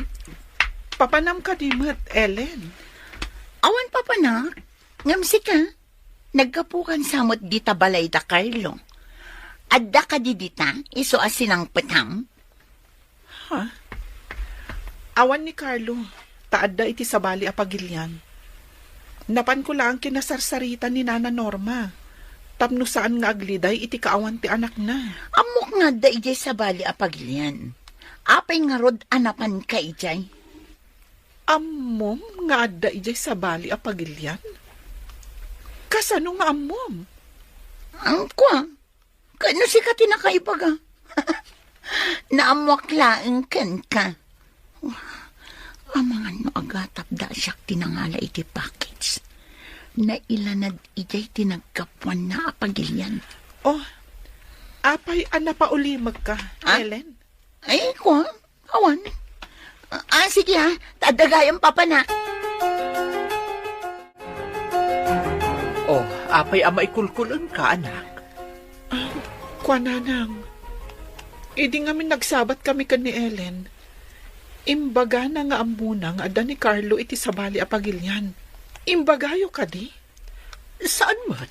papanam kadi met, Ellen? Awan papanak. Ngem sika, naggapukan sa met dita balay da Carlo. Adda kadi dita, isu a sinangpetam? Ha? Awan ni Carlo, ta adda iti sabali a pagilian. Napanko laeng kinasarsarita ni Nana Norma, tapno saan nga agliday iti kaawan ti anakna. Ammok nga adda idiay sabali a pagilian. Apay ngarud a napanka idiay? Ammom nga adda idiay sabali a pagilian? Kasano nga ammom? Ang kwa, Ket no sika ti nakaibaga, naammoak laeng kenka. Amangan no agatapda a siak ti nangala iti package. Nailanad idiay ti naggapuanna a pagilian. Oh, apay a napaulimekka, Ah? Ellen? Ay, kwa, awan. Ah, sige, ah. Adda gayam papanak. Oh, apay a maikulkul-engka, anak? Ah, kuananang, idi ngamin nagsabat kami ken ni Ellen, imbagana nga ammona nga adda ni Carlo iti sabali a pagilian. Imbagayo kadi? Saan met?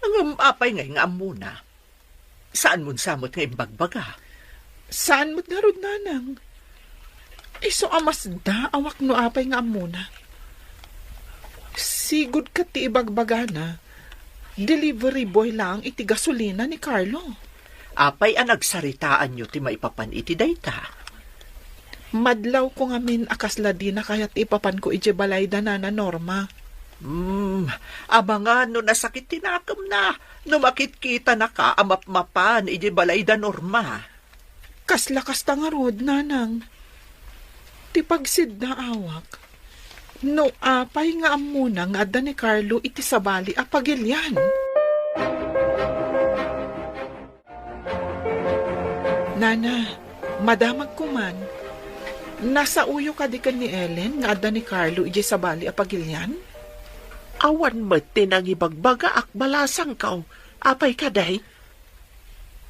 Ngem apay ngay nga ammona? Saan mon sa met nga imbagbaga? Saan met ngarud, nanang? Isu a masdaawak no apay nga ammona. Sigud ket ti ibagbagana, delivery boy laeng iti gasolina ni Carlo. Apay a nagsaritaanyo ti maipapan iti dayta? Madlawko ngamin a kasla dina kayat ti ipapanko idiay balay da Nana Norma. Hmm, amangan no nasakit ti nakemna no makitkitanaka a mapmapan idiay balay da Norma. Kasla kasta ngarud, nanang. Ti pagsiddaawak, no apay nga ammona nga adda ni Carlo iti sabali a pagilian. Nana, madamagko man. Nasaoyo kadi ken ni Ellen nga adda ni Carlo idiay sabali a pagilian? Awan met ti nangibagbagaak balasangko. Apay kadi?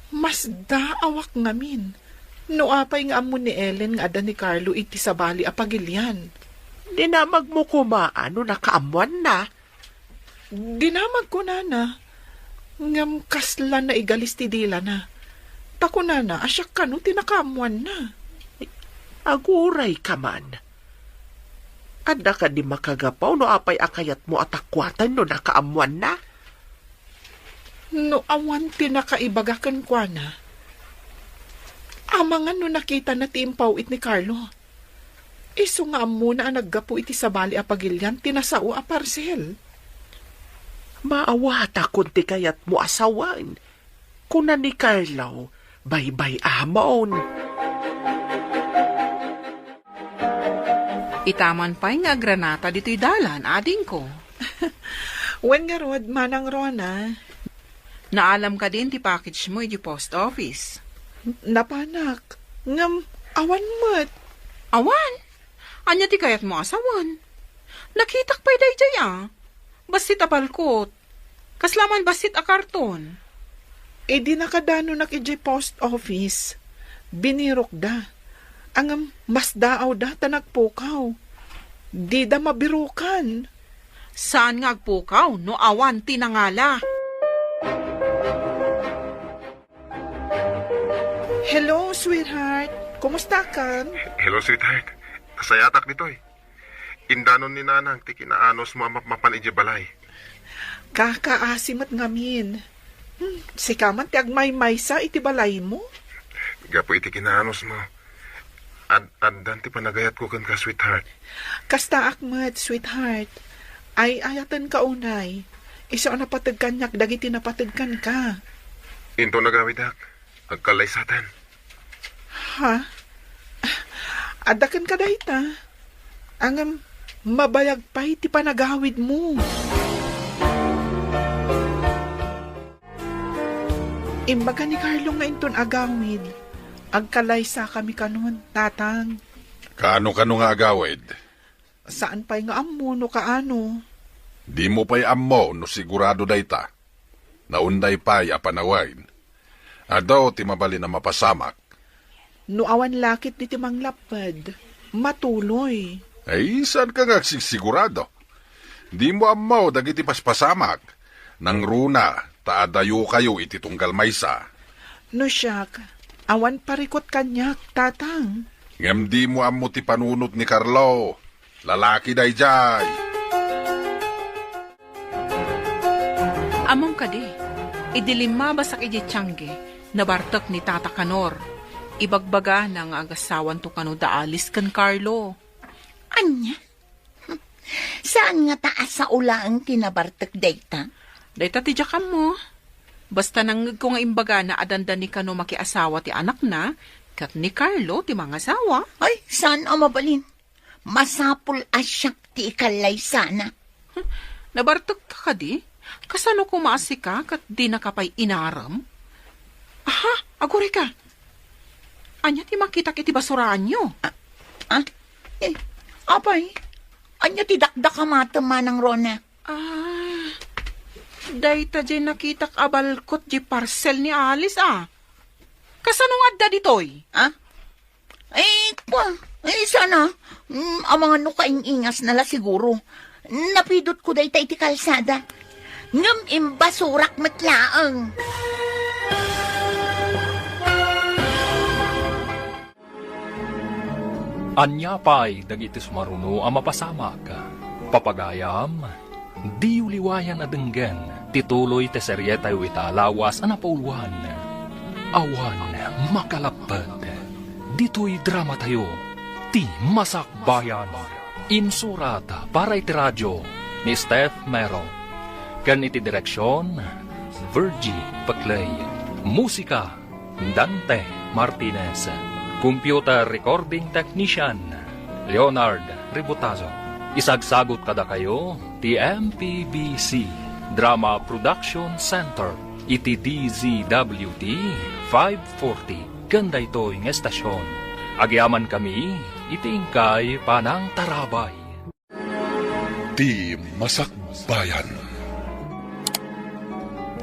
Masdaawak ngamin no apay nga ammo ni Ellen nga adda ni Carlo iti sabali a pagilian. Dinamagmo koma no nakaammoanna? Dinamagko, nana, ngem kasla naigalis ti dilana. Ta kunana a siak kano ti nakaammoanna. Agurayka man. Adda kadi makagapu no apay a kayatmo a takuaten no nakaammoanna? No awan ti nakaibaga kenkuana, amangan no nakitana ti impaw-it ni Carlo. Isu nga ammona a naggapu iti sabali a pagilian ti nasao a parcel. Maawatakon ti kayatmo a sawen, kuna ni Carlo, baybay-amon. Itaman pay nga agranata ditoy dalan, adingko. Wen ngarud, Manang Rona. Naalam kadin ti package mo iti post office? Napanak. Ngem, awan met. Awan? Ania ti kayatmo a sawen? Nakitak pay daydiay a. Bassit a balkot. Kasla man bassit a karton. Idi nakadanonak idiay post office, binirokda. Ngem masdaawda ta nagpukaw. Dida mabirokan. Saan nga agpukaw no awan ti nangala? Hello, sweetheart. Kumusta ka? Hello, sweetheart. Nasayatak ditoy. Indanon ni Nanang ti kinaanusmo a mapmapan idiay balay. Kakaasi met ngamin. Hmm, sika man ti agmaymaysa iti balaymo? Gapu iti kinaanusmo, ad-, addan ti panagayatko kenka, sweetheart. Kastaak met, sweetheart. Ay-ayatenka unay. Isu a napateg kaniak dagiti napateg kenka. Inton agawidak, agkallaysaten. Ha? Adda kenka dayta? Ngem, mabayag pay ti panagawidmo. Imbaga ni Carlo nga inton agawid, Agkalaysakami kanon, Tatang. Kaano-kano nga agawid? Saan pay nga ammo no kaano. Dimo pay ammo no sigurado dayta. Naunday pay a panawen. Adu ti mabalin a mapasamak. No awan lakit diti manglapped, matuloy. Ay, saanka nga agsigsigurado? Dimo ammo dagiti paspasamak. Nangruna, ta adayokayo iti tunggal maysa. No siak, awan parikut kaniak, Tatang. Ngem dimo ammo ti panunot ni Carlo. Lalaki daydiay. Ammom kadi, idi limmabasak idiay tiangge, nabartek ni Tata Kanor. Ibagbagana nga agasawanto kano da Alice ken Carlo. Ania? Saan ngata a sao laeng ti nabartek dayta? Dayta ti diak ammo. Basta nangngegko nga imbagana a dandani kano makiasawa ti anakna, ket ni Carlo ti mangasawa. Ay, saan a mabalin. Masapul a siak ti ikallaysana. Nabartekka kadi? Kasano koma a sika ket dinaka pay inarem? Aha, agurayka. Ania ti makitak iti basuraanyo? Ah, ah? Eh, apay, ania ti dakdakamatem, Manang Rona? Ah, dayta diay nakitak a balkot diay parcel ni Alice, a. Kasano nga adda ditoy? Ah? Ay, kwa, ay, sana, mm, amangan no kaing-ingasna la siguro. Napidotko dayta iti kalsada. Ngem imbasurak met laeng. Ania pay dagiti sumaruno a mapasamak? Papagayam, diyo liwayan a denggen ti tuloy ti serietayo ita a lawas a napauluan, Awan Makalapped. Ditoy dramatayo, Ti Masakbayan. Insurat para iti radio ni Steph Mero, ken iti direksion, Virgie Peclay. Musika, Dante Martinez. Computer recording technician, Leonard Ributazo. Isagsagot kadakayo ti M P B C Drama Production Center iti D Z W T five forty ken daytoy nga estasion. Agyamankami iti inkay panangtarabay. Ti Masakbayan.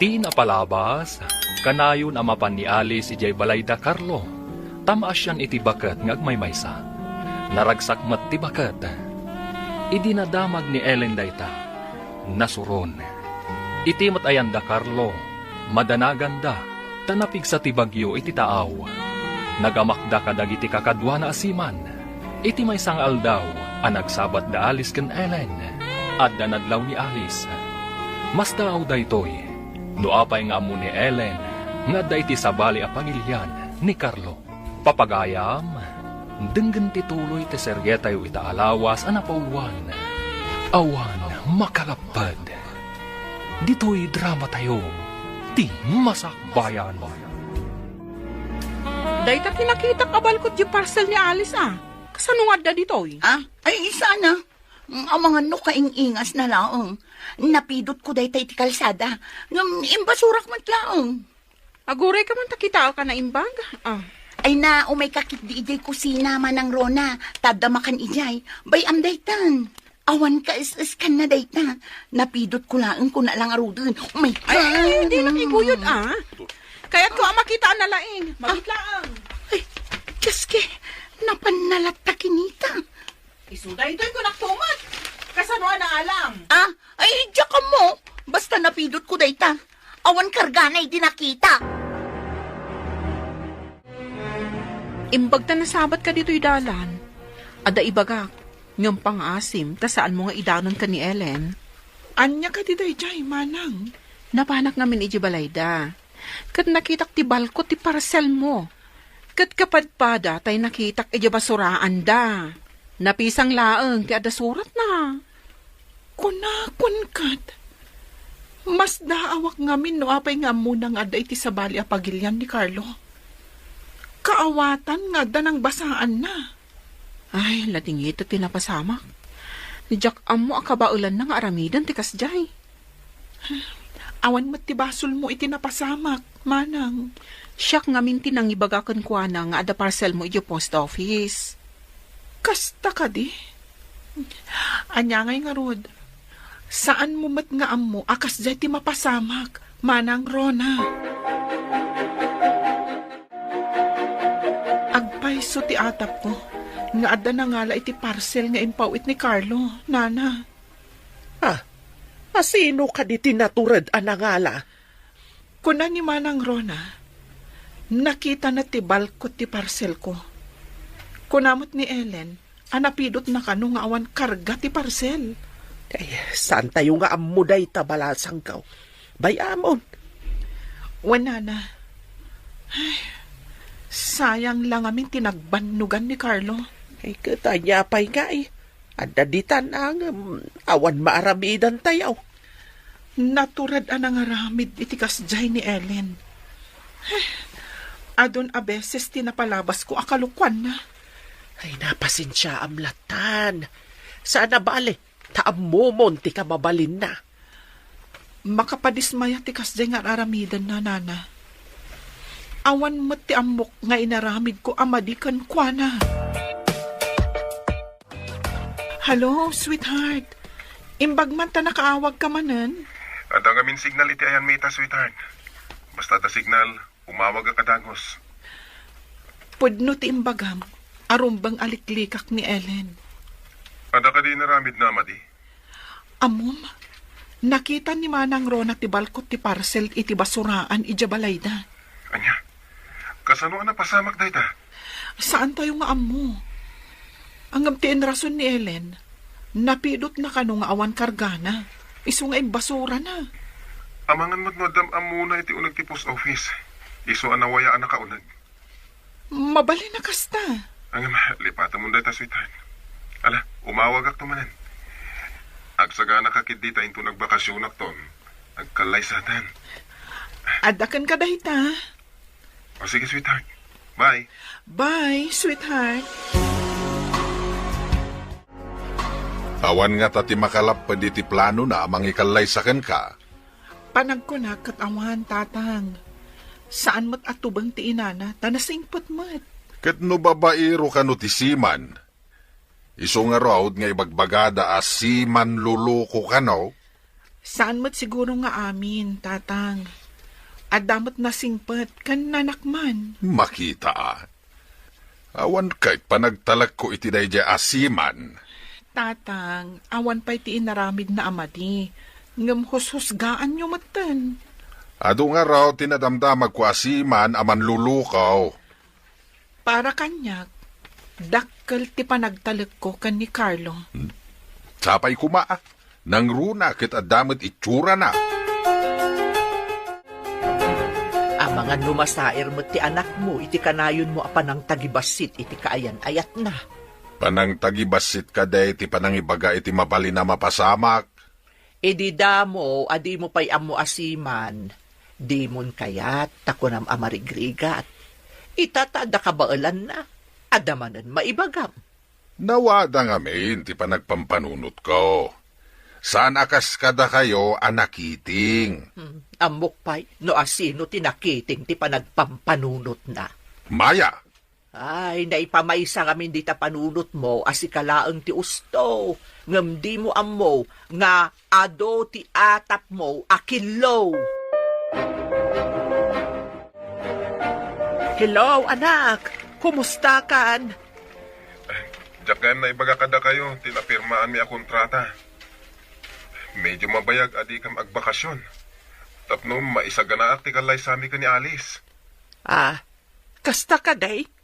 Ti napalabas, kanayon a mapan ni Alice idiay balay da Carlo, ta maasian iti baket nga agmaymaysa. Naragsak met ti baket. Idi nadamag ni Ellen dayta, nasuron. Iti met ayan da Carlo, madanaganda, ta napigsa ti bagyo iti taaw. Nagamakda kadagiti kakaduana a seaman. Iti maysa nga aldaw a nagsabat da Alice ken Ellen, adda nadlaw ni Alice. Masdaaw daytoy, no apay nga ammo ni Ellen nga adda iti sabali a pagilian ni Carlo. Papagayam, denggen ti tuloy ti serietayo ita a lawas a napauluan, Awan Makalapped. Ditoy dramatayo, Ti Masakbayan. Dayta ti nakitak a balkot diay parcel ni Alice, a. Kasano nga adda ditoy? Ah, ay, sana. Amangan no kaing-ingasna laeng. Napidotko dayta iti kalsada. Ngem imbasurak met laeng. Agurayka man ta kitaek a naimbag. Ah. Ay na, umayka ketdi idiay kusina, Manang Rona. Ta adda makan idiay. Bay-am daytan. Awan kaes-eskanna dayta. Napidotko laeng kuna la ngaruden. Oh my God! Ay, ay, ay, di nakiguyod, ah. Kayatko a makita a nalaing. Mabiit laeng. Ay, Diyos ke, napanna latta kinita. Isu daytoy kunak tumet. Kasano a naalam? Ah, ay, diak ammo. Basta napidotko dayta. Awan kargana idi nakita. Imbag ta nasabatka ditoy dalan. Adda ibagak, ngem pangaasim ta saanmo nga idanonka ni Ellen. Ania kadi daydiay, manang? Napanak ngamin idiay balayda. Ket nakitak ti balkot ti parselmo. Ket kapadpada tay nakitak idiay basuraanda. Napisang laeng ti adda suratna. Kunakon ket, masdaawak ngamin no apay nga ammona nga adda iti sabali a pagilian ni Carlo. Kaawatan nga adda nangbasaanna. Ay, ladingit ti napasamak. Diak ammo a kabaelanna nga aramiden ti kasdiay. Awan met ti basolmo iti napasamak, manang. Siak ngamin ti nangibaga kenkuana nga adda parcelmo idiay post office. Kasta kadi? Ania ngay ngarud? Saanmo met nga ammo a kasdiay ti mapasamak, Manang Rona? Agpayso ti atapko nga adda nangala iti parcel nga impaw-it ni Carlo, nana. Ah, asino kadi ti natured a nangala? Kuna ni Manang Rona, nakitana ti balkot ti parcelko. Kuna met ni Ellen, a napidotna kano nga awan karga ti parcel. Ay, saantayo nga ammo dayta, balasangko. Bay-amon. Wen, nana. Ay, sayang la ngamin ti nagbannogan ni Carlo. Ay, ket ania pay ngay? Adda ditan a ngem awan maaramidantayo. Natured a nangaramid iti kasdiay ni Ellen. Adun a beses ti napalabasko a kalokuanna. Ay, napasensiaam lattan. Saan a bale, ta ammomon ti kamabalinna. Makapadismaya ti kasdiay nga ar-aramidenna, nana. Awan met ti ammok nga inaramidko a madi kenkuana. Hello, sweetheart. Imbag man ta nakaawagka manen? Adda ngamin signal iti ayanmi ita, sweetheart. Basta adda signal, umawagak a dagus. Pudno ti imbagam, a rumbeng a liklikak ni Ellen. Adda kadi inaramidna a madi? Ammom, nakita ni Manang Rona ti balkot ti parcel iti basuraan idiay balayda. Ania? Kasano a napasamak dayta? Saantayo nga ammo. Ngem ti inrason ni Ellen, napidotna kano nga awan kargana, isu nga imbasurana. Amangan met no addam ammona iti uneg ti post office. Isu a nawaya a nakauneg. Mabalin a kasta. Ngem, lipatemon dayta, sweetheart. Ala, umawagakto manen. Agsaganaka ketdi ta inton agbakasionakton, agkallaysaten. Adda kenka dayta. O, sige, sweetheart. Bye. Bye, sweetheart. Awan ngata ti makalapped iti planona a mangikallaysa kenka. Panagkunak ket awan, tatang. Saan met a tubeng ti inana, ta nasingpet met. Ket no babaero kano ti seaman, isu ngarud nga ibagbagada a seaman loloko kano? Saan met siguro nga amin, tatang. Adda met nasingpet ken nanakman. Makita a. Awan ket panagtalekko iti daydiay a seaman. Tatang, awan pay ti inaramidna a madi, ngem hushusgaanyo metten. Adu ngarud ti nadamdamagko a seaman a manlulukaw. Para kaniak, dakkel ti panagtalekko ken ni Carlo. Hmm. Sapay koma, a. Nangruna ket adda met itsurana. Amangan no masair met ti anakmo iti kanayonmo a panangtagibassit iti kaayan-ayatna. Panangtagibassit kadi ti panangibaga iti mabalin a mapasamak? Idi damo a dimo pay ammo a seaman, dimon kayat ta kunam a marigrigat. Ita ta adda kabaelanna, adda manen maibagam. Nawada ngamin ti panagpampanunotko. Saan a kas kadakayo a nakiting. Hmm, ammok pay no asino ti nakiting ti panagpampanunotna. Maya! Ay, naipamaysa ngamin dita panunotmo a sika laeng ti usto, ngem dimo ammo nga adu ti atapmo a killo. Hello, anak! Kumustakan? Diak ngamin naibaga kadakayo ti napirmaanmi a kontrata. Medyo mabayag a dikam agbakasyon. Tapno maisaganaak ti kallaysami ken ni Alice. Ah, kasta kadi?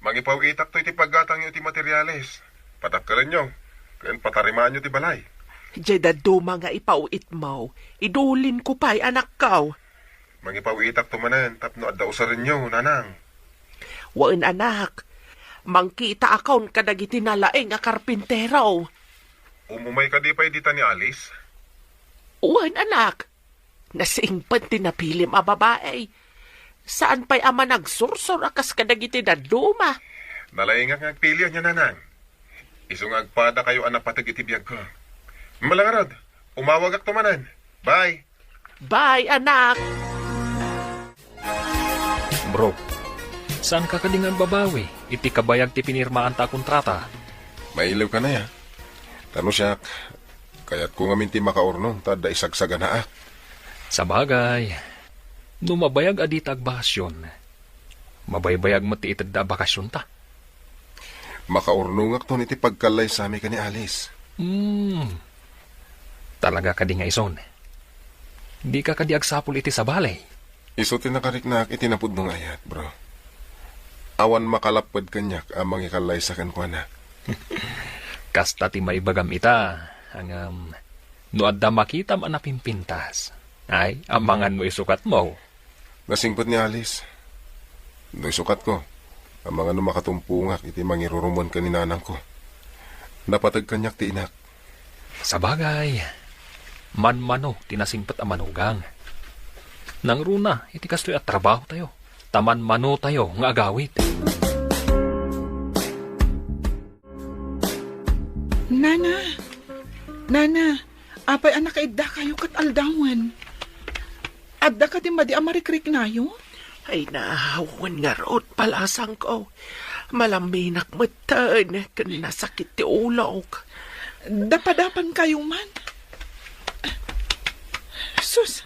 Mangipaw-itakto iti paggatangyo iti materiales. Padakkelenyo, ken patarimaanyo ti balay. Diay dadduma nga ipaw-itmo, idulinko pay, anakko. Mangipaw-itakto manen tapno adda usarenyo, nanang. Wen, anak. Mangkitaakon kadagiti nalaing a karpintero. Umumay kadi pay dita ni Alice? Wen, anak. Nasingpet ti napilim a babai. Saan pay a managsursor a kas kadagiti dadduma. Nalaingak nga agpili, ania, nanang. Isu nga agpadakayo a napateg iti biagko. Mala ngarud, umawagakto manen. Bye. Bye, anak! Bro, saanka kadi nga agbabawi iti kabayag ti pinirmaanta a kontrata? Mailiwka aya. Ta no siak, kayatko ngamin ti makaurnong ta adda isagsaganaak. Sabagay, no mabayag a dita agbakasyon, mabaybayag met ti itedda a bakasyonta. Makaurnongakton iti pagkallaysami ken ni Alice. Hmm. Talaga kadi nga ison? Dika kadi agsapul iti sabali? Isu ti nakariknaak iti napudno nga ayat, bro. Awan makalapped kaniak a mangikallaysa kenkuana. Kasta ti maibagam ita, ngem no adda makitam a napimpintas, ay, amangan mo isukatmo. Nasingpet ni Alice. No isukatko, amangan no makatumpongak iti mangirurumuen ken ni nanangko. Napateg kaniak ti inak. Sabagay, manmano ti nasingpet a manugang. Nangruna iti kastoy a trabahotayo, ta manmanotayo nga agawid. Nana, Nana, apay a nakaiddakayo ket aldawen? Adda kadi madi a marikriknayo? Ay, naawan ngarud, balasangko. Malaminak metten ken nasakit ti ulok. Dapadapankayo man. Sus,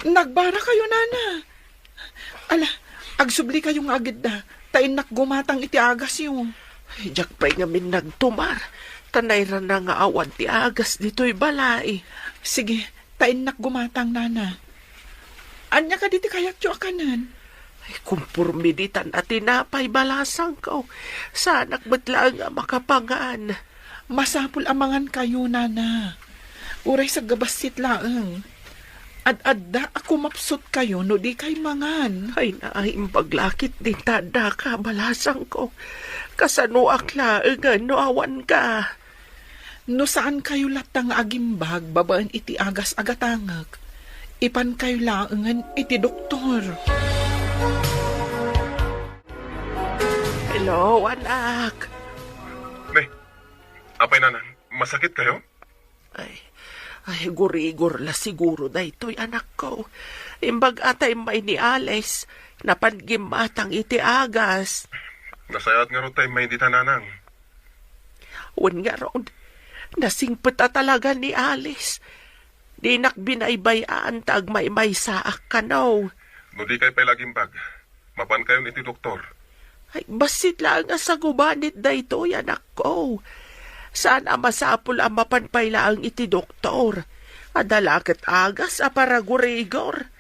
nagbarakayo, Nana. Ala, agsublikayo nga agidda, ta innak gumatang iti agasyo. Ay, diak pay ngamin nagtumar, ta nairana nga awan ti agas ditoy balay. Sige, ta innak gumatang, Nana. Ania kadi ti kayatyo a kanen? Ay, kumporme ditan a tinapay, balasangko. Saanak met laeng a makapangan. Masapul a mangankayo, Nana. Uray saggabassit laeng. Ad-adda a kumapsutkayo no dikay mangan. Ay, naimbag la ketdin ta addaka, balasangko. Kasanoak laengen no awanka? No saankayo latta nga agimbag babaen iti agas a gatangek, ipankayo laengen iti doktor. Hello, anak. Ne, apay, nanang, masakitkayo? Ay, ay, gurigor la siguro daytoy, anakko. Imbag a ta immay ni Alice, napan gimmatang iti agas. Nasayaat ngarud ta immay dita, nanang. Wen ngarud, nasingpet a talaga ni Alice. Dinak binaybay-an ta agmaymaysaak kano. No dikay pay la agimbag, mapankayon iti doktor. Ay, bassit laeng a sagubanit daytoy, anakko. Saan a masapul a mapan pay laeng iti doktor. Adda la ket agas a paragurigor.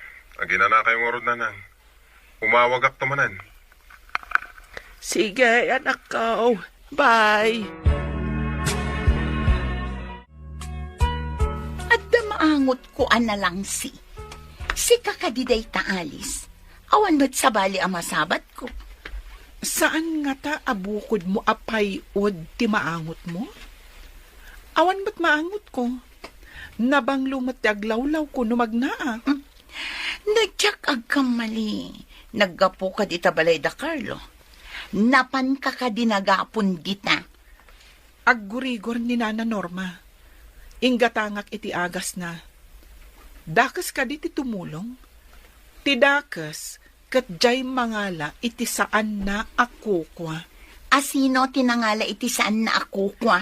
Aginanakayo ngarud, nanang. Umawagakto manen. Sige, anakko. Bye. Adda maangotko a nalangsi. Sika kadi dayta, Alice. Awan met sabali a masabatko. Saan ngata a bukodmo a pay-od ti maangotmo? Awan met maangotko. Nabanglo met ti aglawlawko no magnaak. Mm. No diak agkammali, naggapuka dita balay da Carlo. Napanka kadi nagapon dita? Aggurigor ni Nana Norma. Inggatangak iti agasna. Dakes kadi ti tumulong? Ti dakes ket diay mangala iti saanna a kukua. A sino ti nangala iti saanna a kukua?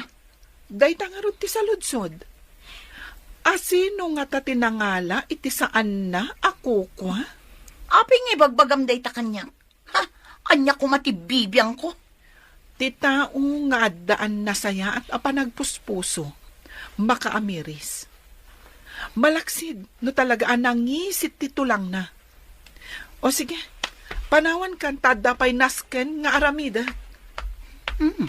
Dayta ngarud ti saludsod. A sino ngata ti nangala iti saanna a kukua? Apay nga ibagbagam dayta kaniak? Ha? Ania koma ti bibiangko? Ti tao nga addaan nasayaat a panagpuspuso, makaamiris. Malaksid no talaga a nangisit ti tulangna. O sige, panawankan ta adda pay nasken nga aramidek. Hmm.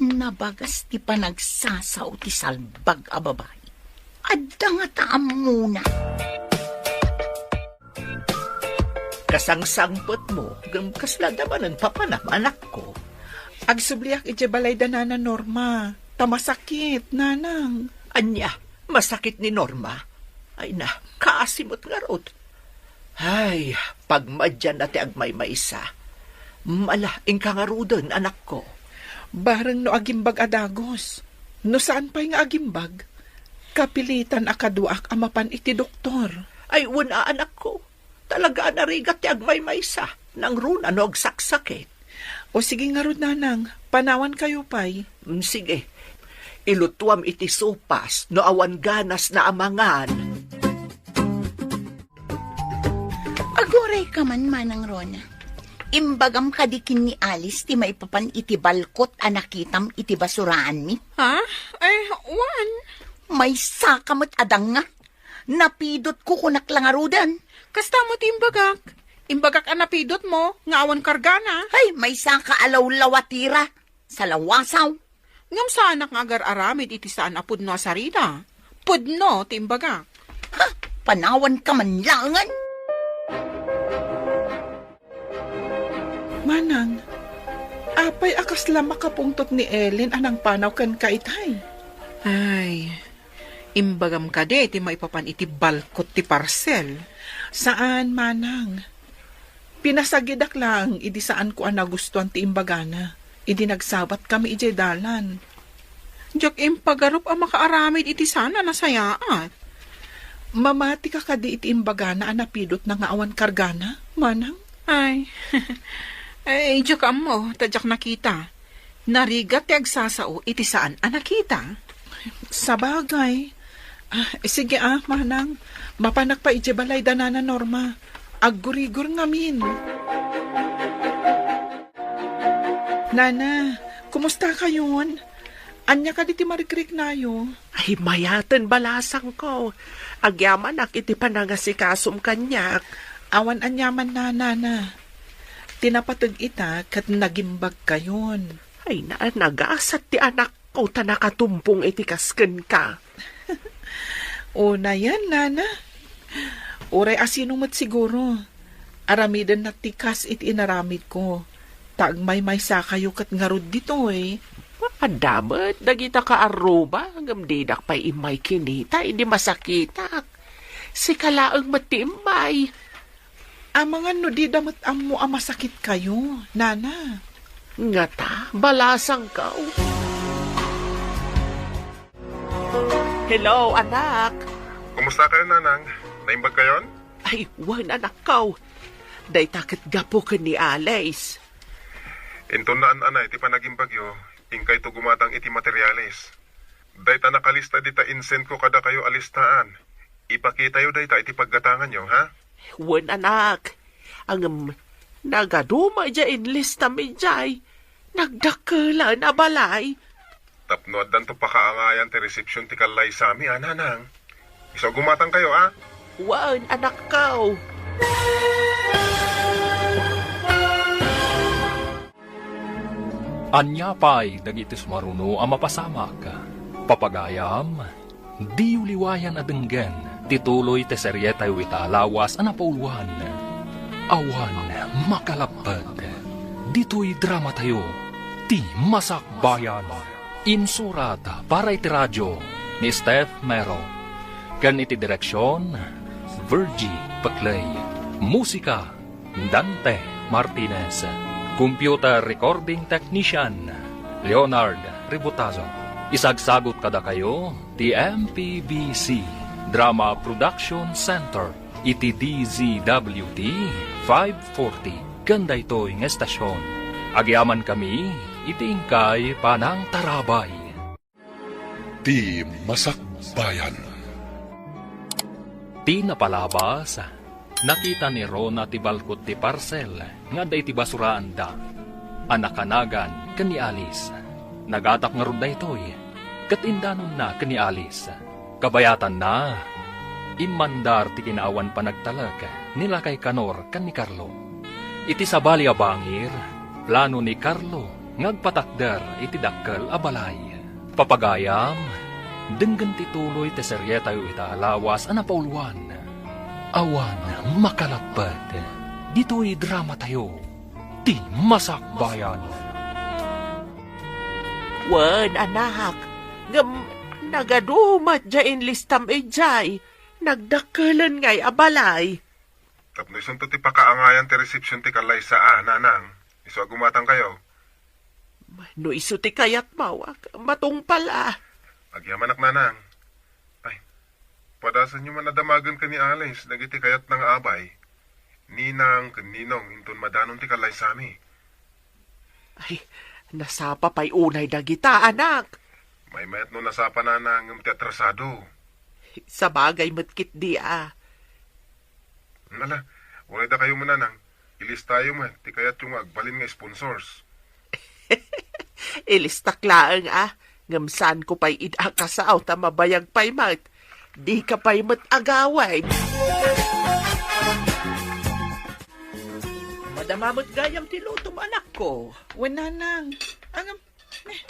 Nabagas ti panagsasao ti salbag a babai. Adda ngata ammona. Kasangsangpetmo, ngem kasla adda manen papanam, anakko. Agsubliak idiay balay da Nana Norma. Ta masakit, nanang. Ania, masakit ni Norma? Ay na, kaasi met ngarud. Ay, pagmadianna ti agmaymaysa. Mala, inka ngaruden, anakko. Bareng no agimbag a dagus. No saan pay nga agimbag, Napilitan a kaduaak a mapan iti doktor. Ay, wen a, anakko. Talaga a narigat ti agmaymaysa. Nangruna no agsaksakit. O sige ngarud, nanang, panawankayo pay. Mm, sige. Ilutuam iti sopas no awan ganasna a mangan. Agurayka man, Manang Rona. Imbagam kadi ken ni Alice ti maipapan iti balkot a nakitam iti basuraanmi? Ha? Ay, wen. Maysaka met a danga. Napidotko, kunak la ngaruden. Kasta met ti imbagak. Imbagak a napidotmo nga awan kargana. Ay, maysaka a lawlawatira. Salawasaw. Ngem saanak nga agar-aramid iti saan a pudno a sarita. Pudno ti imbagak. Ha? Panawanka man laengen? Manang, apay a kasla makapungtot ni Ellen a nangpanaw kenka itay? Ay, imbagam kadi ti maipapan iti balkot ti parsel? Saan, Manang. Pinasagidak laeng idi saanko a nagustuan ti imbagana idi nagsabatkami idiay dalan. Diak impagarup a makaaramid iti saan a nasayaat. Mamatika kadi iti imbagana a napidotna nga awan kargana, Manang? Ay, ay, diak ammo, ta diak nakita. Narigat ti agsasao iti saan a nakita. Sabagay. Ah, sige ah, Manang. Mapanak pay idiay balay da Nana Norma. Aggurigor ngamin. Nana, kumusta kayon? Ania kadi ti marikriknayo? Ay, mayaten, balasangko. Agyamanak iti panangasikasom kaniak. Awan aniaman, Nana. Ti napateg ita ket nagimbagkayon. Ay, na, nagasat ti anakko ta nakatumpong iti kas kenka. Unayen, Nana. Uray a sino met siguro. Aramidenna ti kas iti inaramidko. Ta agmaymaysakayo ket ngarud ditoy. Adda met dagita kaarruba, ngem didak pay immay kinita idi masakitak. Sika laeng met ti immay. Amangan no dida met ammo a masakitkayo, Nana. Ngata, balasangko. Hello, anak. Kumusta kayo, Nanang? Naimbag kayon? Ay, wen, anakko. Dayta ket gapu ken ni Alice. Inton naan-anay ti panagimbagyo, inkayto gumatang iti materiales. Dayta nakalista dita insend ko kadakayo a listaan. Ipakitayo dayta iti paggatanganyo, ha? Wen, anak. Ngem, nagaduma diay inlistam idiay. Nagdakkelen a balay. Tapno addanto pakaangayan ti resepsiyon ti kallaysami, a, Nanang. Isu a gumatangkayo, a? Wen, anakko. Ania pay dagiti sumaruno a mapasamak? Papagayam, diyo liwayan a denggen ti tuloy ti serietayo ita a lawas a napauluan. Awan makalappet. Ditoy dramatayo, ti Masakbayan. Insurat para iti radio ni Steph Mero. Ken iti direksion, Virgie Peclay. Musika, Dante Martinez. Computer recording technician, Leonard Ributazo. Isagsagut kadakayo ti M P B C Drama Production Center iti D Z W T five forty ken daytoy nga estasion. Agyamankami iti inkay panangtarabay. Ti Masakbayan. Ti napalabas, nakita ni Rona ti balkot ti parsel nga adda iti basuraanda a nakanagan ken ni Alice. Nagatak ngarud daytoy, ket indanonna ken ni Alice. Kabayatanna, immandar ti kinaawan panagtalek ni lakay Kanor ken ni Carlo. Iti sabali a bangir, plano ni Carlo nga agpatakder iti dakkel a balay. Papagayam, denggen ti tuloy ti serietayo ita a lawas a napauluan. Awan makalappet ditoy dramatayo, ti Masakbayan. Wen, anak, ngem nagadumat diay inlistam idiay. Nagdakkelen ngay a balay. Tapno isunto ti pakaangayan ti resepsiyon ti kallaysaan, Nanang. Isu a gumatangkayo. No isu ti kayatmo, matungpal a. Agyamanak, Nanang. Ay, Padasenyo man a damagen ken ni Alice dagiti kayatna nga abay, ninang ken ninong, inton madanon ti kallaysami. Ay, nasapa pay unay dagita, anak. Maymayat no nasapa, nanang, ngem ti atrasado. Sabagay met ketdi a. Ala, uray dakayo met, nanang. Ilistayo met ti kayatyo nga agbalin nga sponsors. Ilistak laeng a, ngem saanko pay ida a kasao ta mabayag pay met. Dika pay met agawid. Madama met gayam ti lutom, anakko. Wen, nanang. Ngem, eh,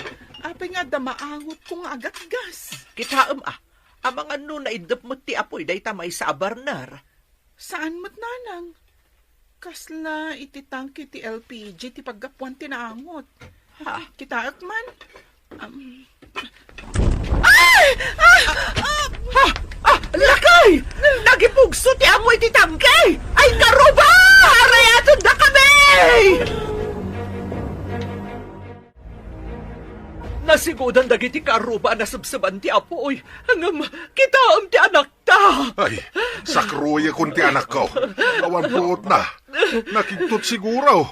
apay nga adda maangotko nga agatgas? Kitaem a, amangan no naiddep met ti apuy dayta maysa a burner. Saan met, nanang? Kasla iti tangke ti L P G ti paggapuan ti naangot. Ha? Kitaek man. Um, ay! Ah! Ah! Ha? Ah! Lakay! Nagipugso ti apuy ti tangke! Ay, karuba! Arayaten dakami! Nasigudan dagiti karuba a nasebseban ti apuy. Ngem, kitaem ti anakta. Ay, sakruyekon ti anakko. Awan puotna. Nakigtot siguro.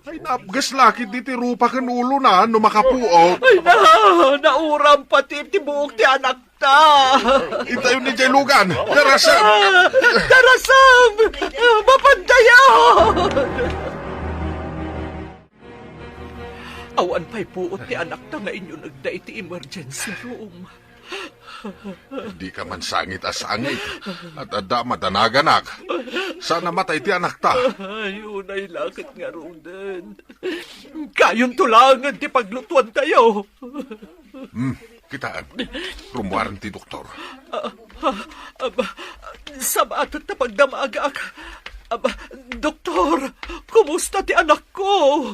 Ay, naapges la ketdi ti rupa ken ulona no makapuot. Ay, na, nauram pati ti buok ti anakta. Intayon idiay lugan. Darasem! Ah, darasem! Ah, mapandayan! Awan pay puot ti anakta nga inyunegda iti emergency room. Dika man sangit a sangit. At adda madanaganak. Saan a matay ti anakta. Ay, unay la ket ngaruden. Kayonto laengen ti paglutuantayo. Hmm, kitaem. Rummuaren ti doktor. Ah, ah, aba, sabaat ta pagdamagak. Aba, doktor, kumusta ti anakko?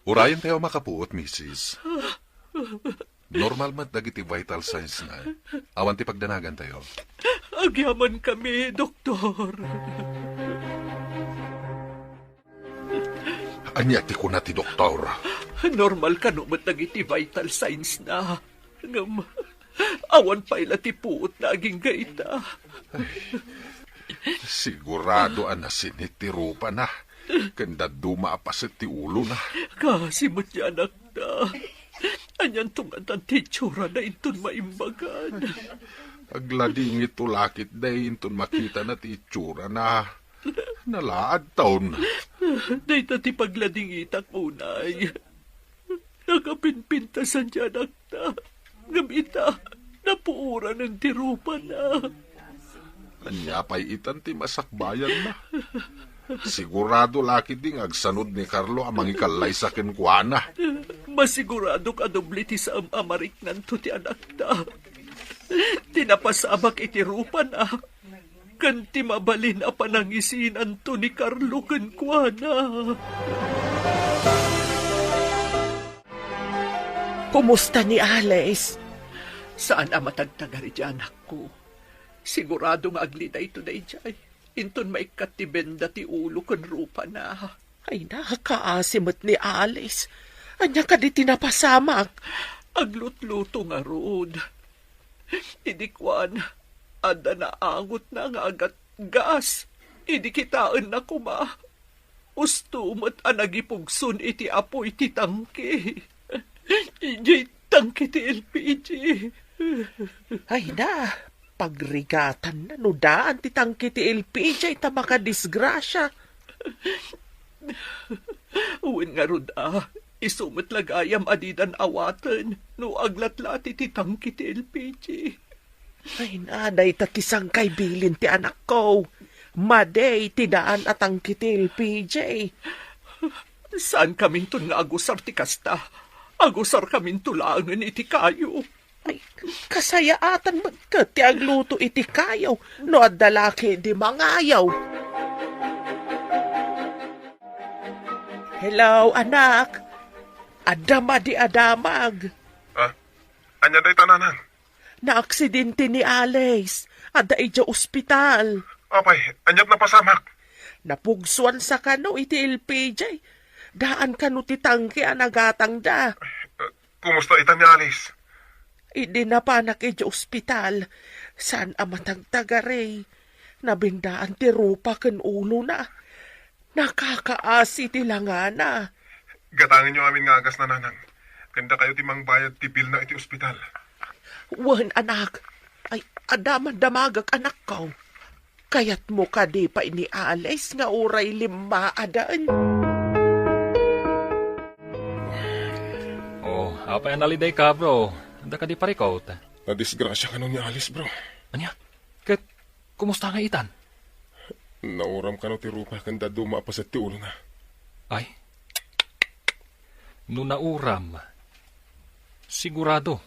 Urayentayo a makapuot, misis. Normal met dagiti vital signs na. Awan ti pagdanagantayo. Agyamankami, doktor. Ania ti kuna ti doktor? Normal kano met dagiti vital signs na. Ngem, awan pay la ti puot na agingga ita. Sigurado a nasinit ti rupana, ken dadduma a paset ti ulona. Kaasi met ti anakta. Anianto ngatan ti itsurana inton maimbagan? Agladingitto la ketdi inton makitana ti itsurana. Nalaadton. Dayta ti pagladingitak unay. Nakapimpintasan ti anakta. Ngem ita, napuoranen ti rupana. Ania pay itan ti masakbayanna? Sigurado la ketdi nga agsanod ni Carlo a mangikallaysa kenkuana. Masiguradok a doble ti saem a mariknanto ti anakta. Ti napasamak iti rupana. Ken ti mabalin a panangisinanto ni Carlo kenkuana. Kumusta ni Alice? Saan a matagtagari ti anakko. Sigurado nga aglidayto daydiay. Inton maikkat ti benda ti ulo ken rupana. Ay, nakaasi met ni Alice. Ania kadi ti napasamak? Aglutluto ngarud. Idi kuan, adda naangotna nga agatgas. Idi kitaenna koma, usto met a nagipugson iti apuy ti tangke. Idiay tangke ti L P G. Ay na, pagrigatanna no daan ti tangke ti L P G ta makadisgrasia. Wen ngarud a, isu met la gayam a didan awaten no aglatlati ti tangke ti L P G. Ay, na, dayta ti sangkay bilin ti anakko. Madi ti daan a tangke ti L P G. Saankaminton nga agusar ti kasta. Agusarkaminto laengen iti kayo. Ay, kasayaatan met ket ti agluto iti kayo no adda la ketdi mangayo. Hello, anak. Adda madi a damag. Ah, ania dayta, nanang? Naaksidente ni Alice. Adda idiay ospital. Apay, aniat napasamak? Napugsuansa kano iti L P G. Daan kano ti tangke a nagatangda. Eh, kumusta ita ni Alice? Idi napanak idiay ospital, saan a matagtagari. Nabindaan ti rupa ken ulona. Nakakaasi ti langana. Gatangenyo amin nga agasna, Nanang. Ken dakayo ti mangbayad ti bilna iti ospital. Wen, anak. Ay, adda man damagek, anakko. Kayatmo kadi pay ni Alice nga uray limmaaden? Oh, apay a nalidayka, bro? Adda kadi parikut? Nadisgrasya kano ni Alice, bro. Ania? Ket kumusta nga itan? Nauram kano ti rupa ken dadduma a paset ti ulona. Ay? No nauram, sigurado,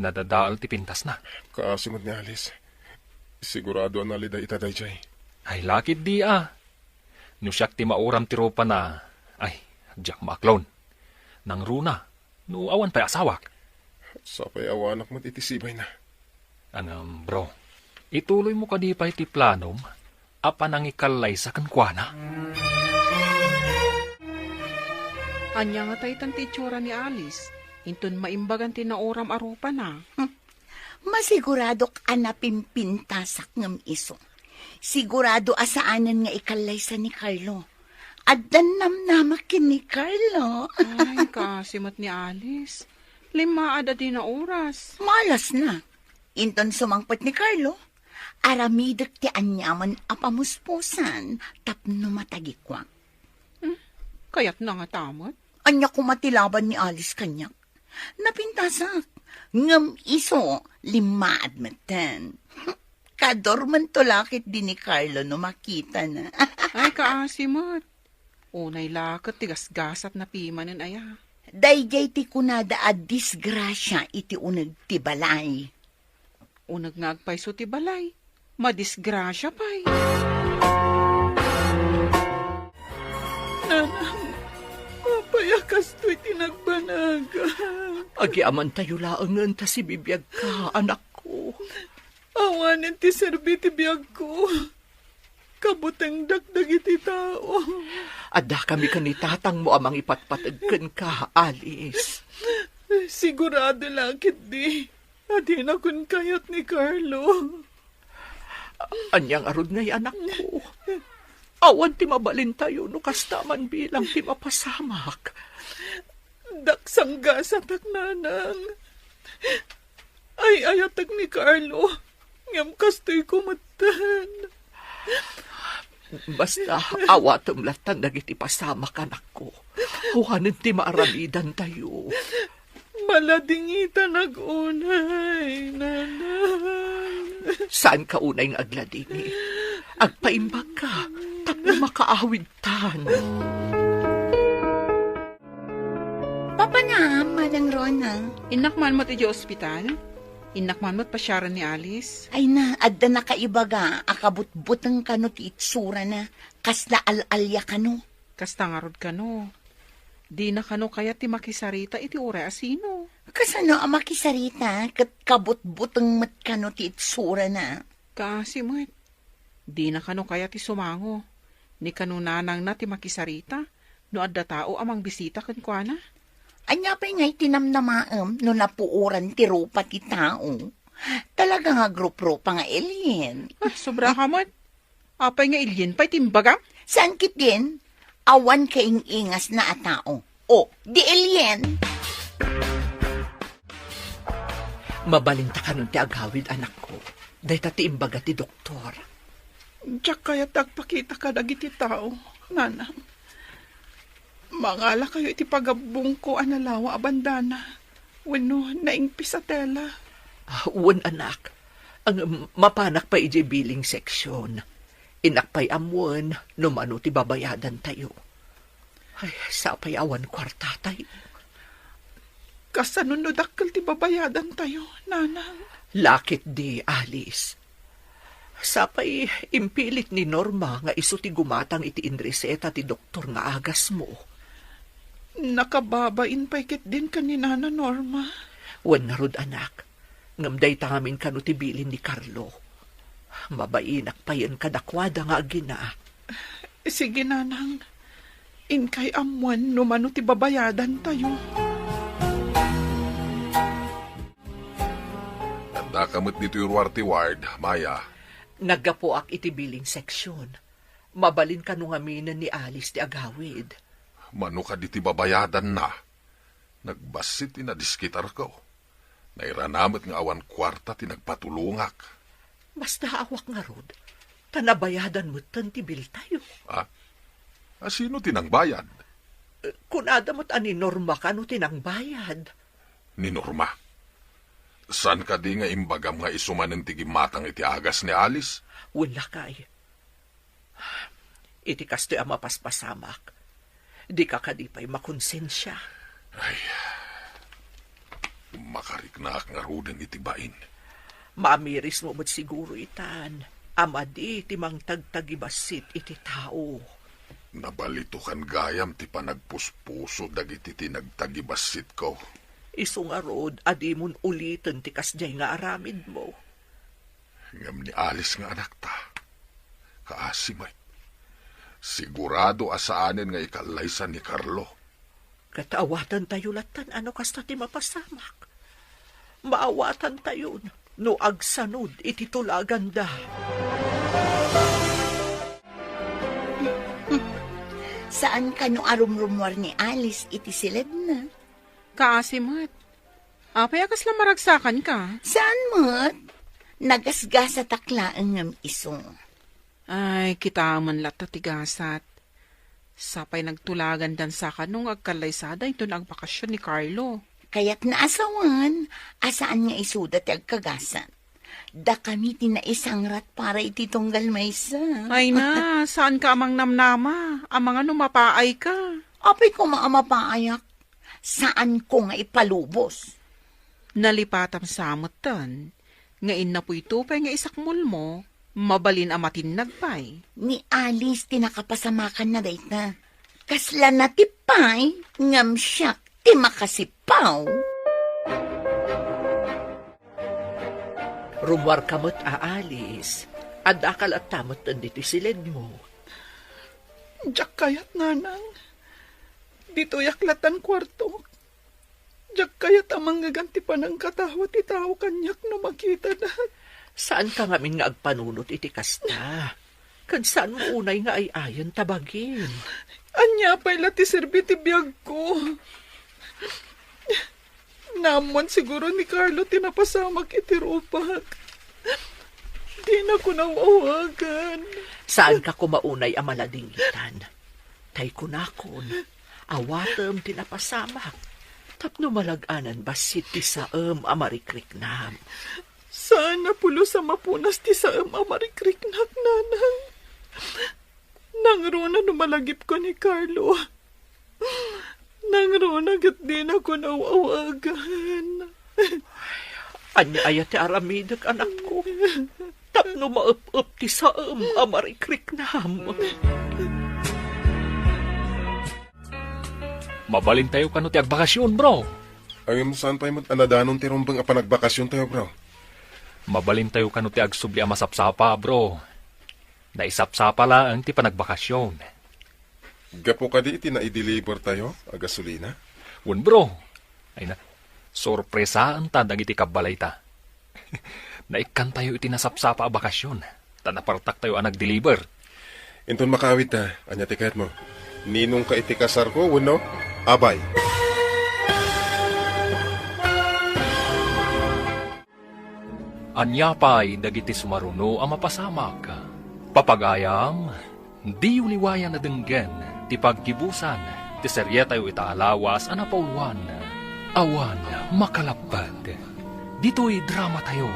nadadael ti pintasna. Kaasi met ni Alice. Sigurado a naliday ita daydiay. Ay, lakit di a. No siak ti mauram ti rupana, ay, diak maaklon. Nangruna, no awan pay asawak. Sapay awanak met iti sibayna. Ngem, bro, ituloymo kadi pay ti planom a panangikallaysa kenkuana? Ania ngata itan ti itsura ni Alice, inton maimbagan ti nauram a rupana? Hmm. Masiguradok a napimpintasak ngem isu. Sigurado a saanen nga ikallaysa ni Carlo. Addan namnamak ken ni Carlo. Ay, kaasi met ni Alice. Limmaad a dina oras. Malasna. Inton sumangpet ni Carlo, aramidek ti aniaman a pamuspusan tapno matagikuak. Hmm, kayatna ngata met? Ania koma ti laban ni Alice kaniak? Napintasak. Ngem isu, limmaad metten. Kadormento la ketdi ni Carlo no makitana. Ay, kaasi met. Unay la ket ti gasgasatna pimanen aya. Daydiay ti kunada a disgrasia iti uneg ti balay. Uneg nga agpayso ti balay, madisgrasia pay. Nanang, apay a kastoy ti nagbanag? Agyamankatayo laengen ta sibibiagka, anakko. Awanen ti serbi ti biagko. Kabutengdak dagiti tao. Addakami ken ni tatangmo a mangipatpateg kenka, Alice. Sigurado la ketdi a dinakon kayat ni Carlo. Ania ngarud ngay, anakko? Awan ti mabalintayo no kasta man bilang ti mapasamak. Daksanggasatak, nanang. Ay-ayatek ni Carlo, ngem kastoyko metten. Basta, awatem lattan dagiti pasamak, anakko. Awanen ti maaramidantayo. Maladingitanak unay, nanang. Saanka unay nga agladingit. Agpaimbagka, tapno makaawidtan. Papanam, Manang Rona. Innak man met idiay ospital? Innak man met pasiaren ni Alice? Ay na, adda nakaibaga a kabutbuteng kano ti itsurana, kasla al-alia kano. Kasta ngarud kano. Dina kano kayat ti makisarita iti uray a sino. Kasano a makisarita ket kabutbuteng met kano ti itsurana? Kaasi met. Dina kano kayat ti sumango. Ni kano nanangna ti makisarita no adda tao a mangbisita kenkuana. Ania pay ngay ti namnamaem no napuoran ti rupa ti tao? Talaga nga agrup-rupa nga alien. Ah, sobra ka met. Apay nga alien pay ti imbagam? Saan ketdin? Awan kaing-ingasna a tao. O, di alien. Mabalinta kanon ti agawid, anakko. Dayta ti imbaga ti doktor. Diak kayat ti agpakita kadagiti tao, nanang. Mangalakayo iti pagabbongko a nalawa a bandana wenno naingpis a tela. Ah, wen, anak. Ang mapanak pay idiay billing section. Innak pay ammoen no mano ti babayadantayo. Ay, sapay awan kuartatayo. Kasano no dakkel ti babayadantayo, nanang? Lakit di, Alice. Sapay impilit ni Norma nga isu ti gumatang iti inreseta ti doktor nga agasmo. Nakababain pay ketdin ken ni Nana Norma. Wen ngarud, anak, ngem dayta ngamin kano ti bilin ni Carlo. Mabainak payen kadakuada nga agina. Sige, nanang. Inkay ammoen no mano ti babayadantayo. Ania met ditoy ruar ti ward, Maya? Naggapuak iti billing section. Mabalin kano ngamin ni Alice ti agawid. Mano kadi ti babayadanna? Nagbassit ti nadiskitarko. Nairana met nga awan kuarta ti nagpatulongak. Basta aawak ngarud, ta nabayadan metten ti biltayo. Ah? A, sino ti nangbayad? Eh, kunada met a ni Norma kano ti nangbayad. Ni Norma? Saan kadi nga imbagam nga isu manen ti gimmatang iti agas ni Alice? Wen, lakay. Iti kastoy a mapaspasamak, dika kadi pay makonsensia. Ay, makariknaak ngaruden iti bain. Maamirismo met siguro itan a madi ti mangtagtagibassit iti tao. Nabalitokan gayam ti panagpuspuso dagiti ti nagtagibassitko. Isu ngarud a dimon uliten ti kasdiay nga aramidmo. Ngem ni Alice nga anakta, kaasi met. Sigurado a saanen nga ikallaysa ni Carlo. Ket awatantayo lattan a no kasta ti mapasamak. Maawatantayon no agsanod iti tulaganda. Saan kano a rumrumuar ni Alice iti siledna? Kaasi met. Apay a kasla maragsakanka? Saan met? Nagasgasatak laeng ngem isu. Ay, kitaem man latta ti gasat. Sapay nagtulagandan sa kano nga agkallaysada inton agbakasyon ni Carlo. Kayatna a sawen a saan nga isuda ti agkagasat. Dakami ti naisangrat para iti tunggal maysa. Ay na, saanka a mangnamnama. Amangan no mapaayka. Apay koma a mapaayak. Saanko nga ipalubos. Nalipatam sa metten nga innapoy to pay nga isakmolmo, mabalin a matinnag pay. Ni Alice ti nakapasamakanna dayta. Kasla natip pay, ngem siak ti makasipaw. Rummuarka met a Alice, addaka latta metten ditoy siledmo. Diak kayat, Nanang. Ditoyak lattan kuartok. Diak kayat a mangngegam ti panangkatawa ti tao kaniak no makitadak. Saanka ngamin nga agpanunot iti kasta. Ket saanmo unay nga ay-ayen ta bagim. Ania pay la ti serbi ti biagko? Naammon siguro ni Carlo ti napasamak iti rupak. Dinako naaw-awagan. Saanka koma unay a maladingitan. Tay kunakon, awatem ti napasamak. Tapno malag-anan bassit ti saem a marikriknam. Saan a pulos a mapunas ti saem a marikriknak, Nanang. Nangruna no malagipko ni Carlo. Nangruna ket dinako naaw-awagan. Ania aya ti aramidek, anakko? Tapno maep-ep ti saem a marikriknam. Mabalintayo kano ti agbakasyon, bro? Ngem saan pay met a nadanon ti rumbeng a panagbakasyontayo, bro? Mabalintayo kano ti agsubli a masapsapa, bro? Naisapsapa laeng ti panagbakasyon. Gapu kadi iti naidelivertayo a gasolina? Wen, bro. Ay na, sorpresaenta dagiti kabbalayta. Naikkantayo iti nasapsapa a bakasyon, ta napartaktayo a nagdeliver. Inton makaawidta, ania ti kayatmo? Ninongka iti kasarko wenno abay? Ania pay dagiti sumaruno a mapasamak? Papagayam, diyo liwayan a denggen ti paggibusan ti serietayo ita a lawas a napauluan, Awan Makalapped. Ditoy dramatayo,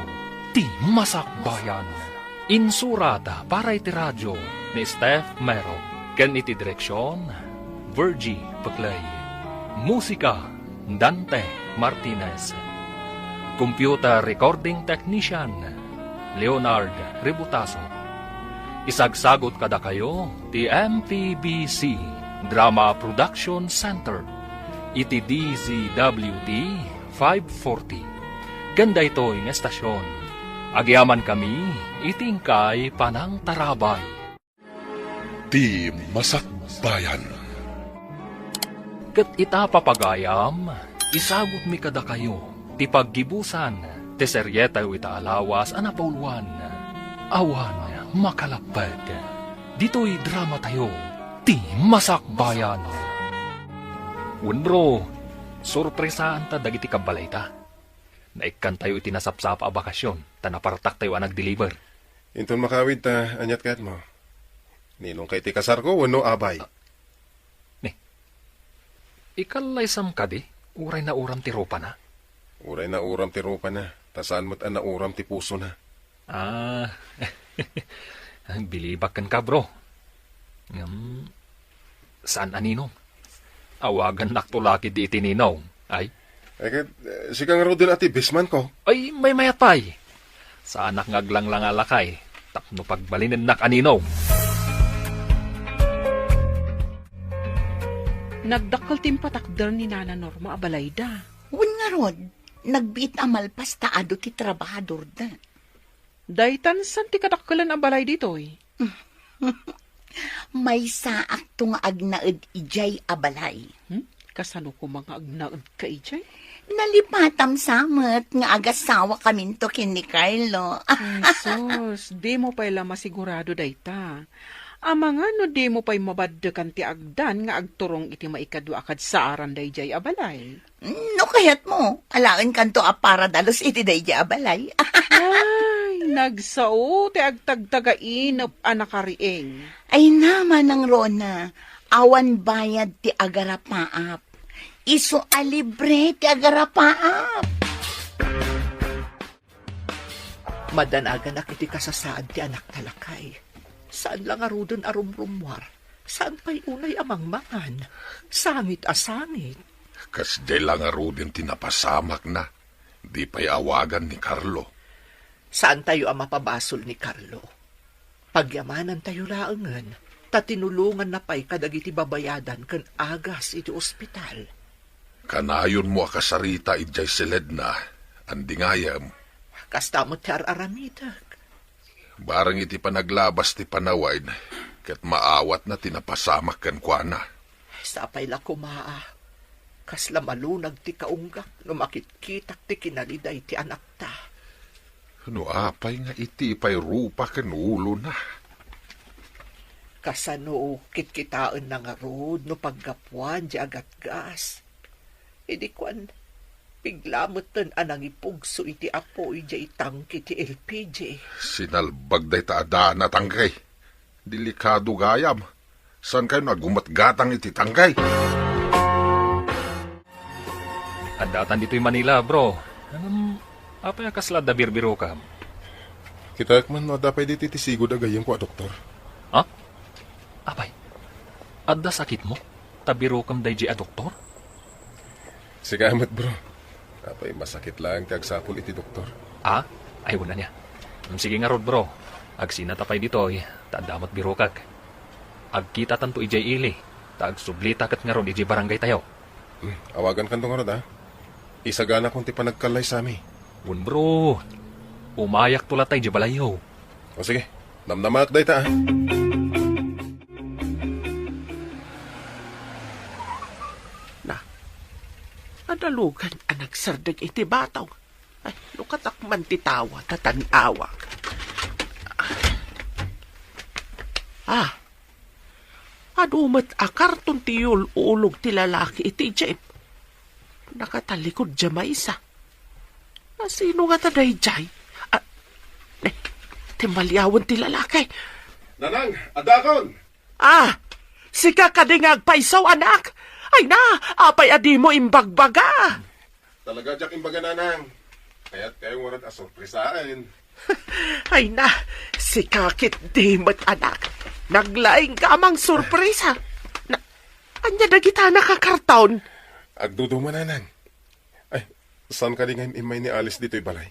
Ti Masakbayan. Insurat para iti radio ni Steph Mero ken iti direksion, Virgie Peclay. Musika, Dante Martinez. Computer recording technician, Leonard Ributaso. Isagsagut kadakayo ti M P B C Drama Production Center iti D Z W T five forty. Ken daytoy nga estasion, agyamankami iti inkay panangtarabay. Ti Masakbayan. Ket ita, papagayam, isagutmi kadakayo ti paggibusan Ti serietayo ita a lawas a napauluan, Awan Makalapped. Ditoy dramatayo, ti masakbayan. Wen, bro, sorpresaanta dagiti kabbalayta. Naikkantayo iti nasapsapa a bakasion, ta napartaktayo a nagdeliver. Inton makawid ta, aniat kayatmo? Ninong kay ti kasarko wenno abay? Ni, ikallaysam kadi, uray nauram ti rupana? Uray nauram ti rupana, ta saan met a nauram ti pusona. Ah, bilibak kenka, bro. Ngem, saan a ninong. Awagannakto la ketdi iti ninong. Ay? Ay, ket, eh, sika ngaruden a ti best man ko. Ay, maymayat pay. Saanak nga aglanglanga a lakay, tapno pagbalinennak a ninong. Nagdakkel ti impatakder ni Nana Norma a balayda. Wen ngarud, nagbiit a malpas ta adu ti trabahadorda. Daytan saan ti kadakkelan a balay ditoy? Maysaakto nga agnaed idiay a balay. Hmm? Kasano koma nga agnaedka idiay? Nalipatam sa met nga agasawakaminto ken ni Carlo. Ay, sus, dimo pay la masigurado dayta. Amangan no dimo pay mabaddekan ti agdan nga agturong iti maikadua a kadsaaran daydiay a balay. No kayatmo, alaenkanto a paradalus iti daydiay a balay. Ay, nagsao ti agtagtagainep a nakariing. Ay na, Manang Rona, awan bayad ti agarapaap. Isu a libre ti agarapaap. Madanaganak iti kasasaad ti anakta, lakay. Saan la ngaruden a rumrummuar. Saan pay unay a mangmangan. Sangit a sangit. Kasdiay la ngaruden ti napasamakna. Di pay awagan ni Carlo. Saantayo a mapabasol ni Carlo. Pagyamanantayo laengen, ta tinulonganna pay kadagiti babayadan ken agas iti ospital. Kanayonmo a kasarita idiay siledna, andi ngayem. Kasta met ti ar-aramidek. Bareng iti panaglabas ti panawen, ket maawatna ti napasamak kenkuana. Sapay la koma a kasla malunag ti kaunggak no makitkitak ti kinaliday ti anakta. No apay nga iti pay rupa ken ulona? Kasano kitkitaenna ngarud no paggapuan di agatgas? Idi kuan, bigla metten a nangipugso iti apoy diay tangke ti L P G. Sinalbag dayta a daan a tangke. Delikado gayam. Saankayo a gumatgatang iti tangke? Addatan ditoy Manila, bro. Ngem, apay a kasla adda birbirokam? Kitaek man no adda pay ditoy ti sigud a gayyemko a doktor. Ha? Apay, adda sakitmo? Ta birokem daydiay a doktor? Sika met, bro. Apay, masakit laeng ti agsapul iti doktor. Ah? Ay, wen ania. Mm, sige ngarud, bro. Agsinata pay ditoy, ta adda met birokak. Agkitatanto idiay ili, ta agsublita ket ngarud idiay barangaytayo. Hmm, awagankanto ngarud, a. Isaganakon ti panagkallaysami. Wen, bro. Umayakto latta idiay balayyo. O sige, namnamaak dayta, a. Na, adalugan a nagsardeng iti batong. Ay, lukatak man ti tawa, ta tan-awak. Ah, adu met a karton ti yul-ulog ti lalaki iti jeep. Nakatalikod dia maysa. Nasino ngata daydiay? Ah, eh, ti maliawen ti lalaki. Nanang, addakon! Ah, sika kadi nga agpayso, anak? Ay na, apay a dimo imbagbaga? Talaga diak imbaga, Nanang. Kayatkayo ngarud a sorpresaen. Ay na, sika ketdi met, anak. Naglaingka a mangsorpresa. Na, ania dagita a nakakarton? Agduduma, Nanang. Ay, saan kadi nga im-immay ni Alice ditoy balay?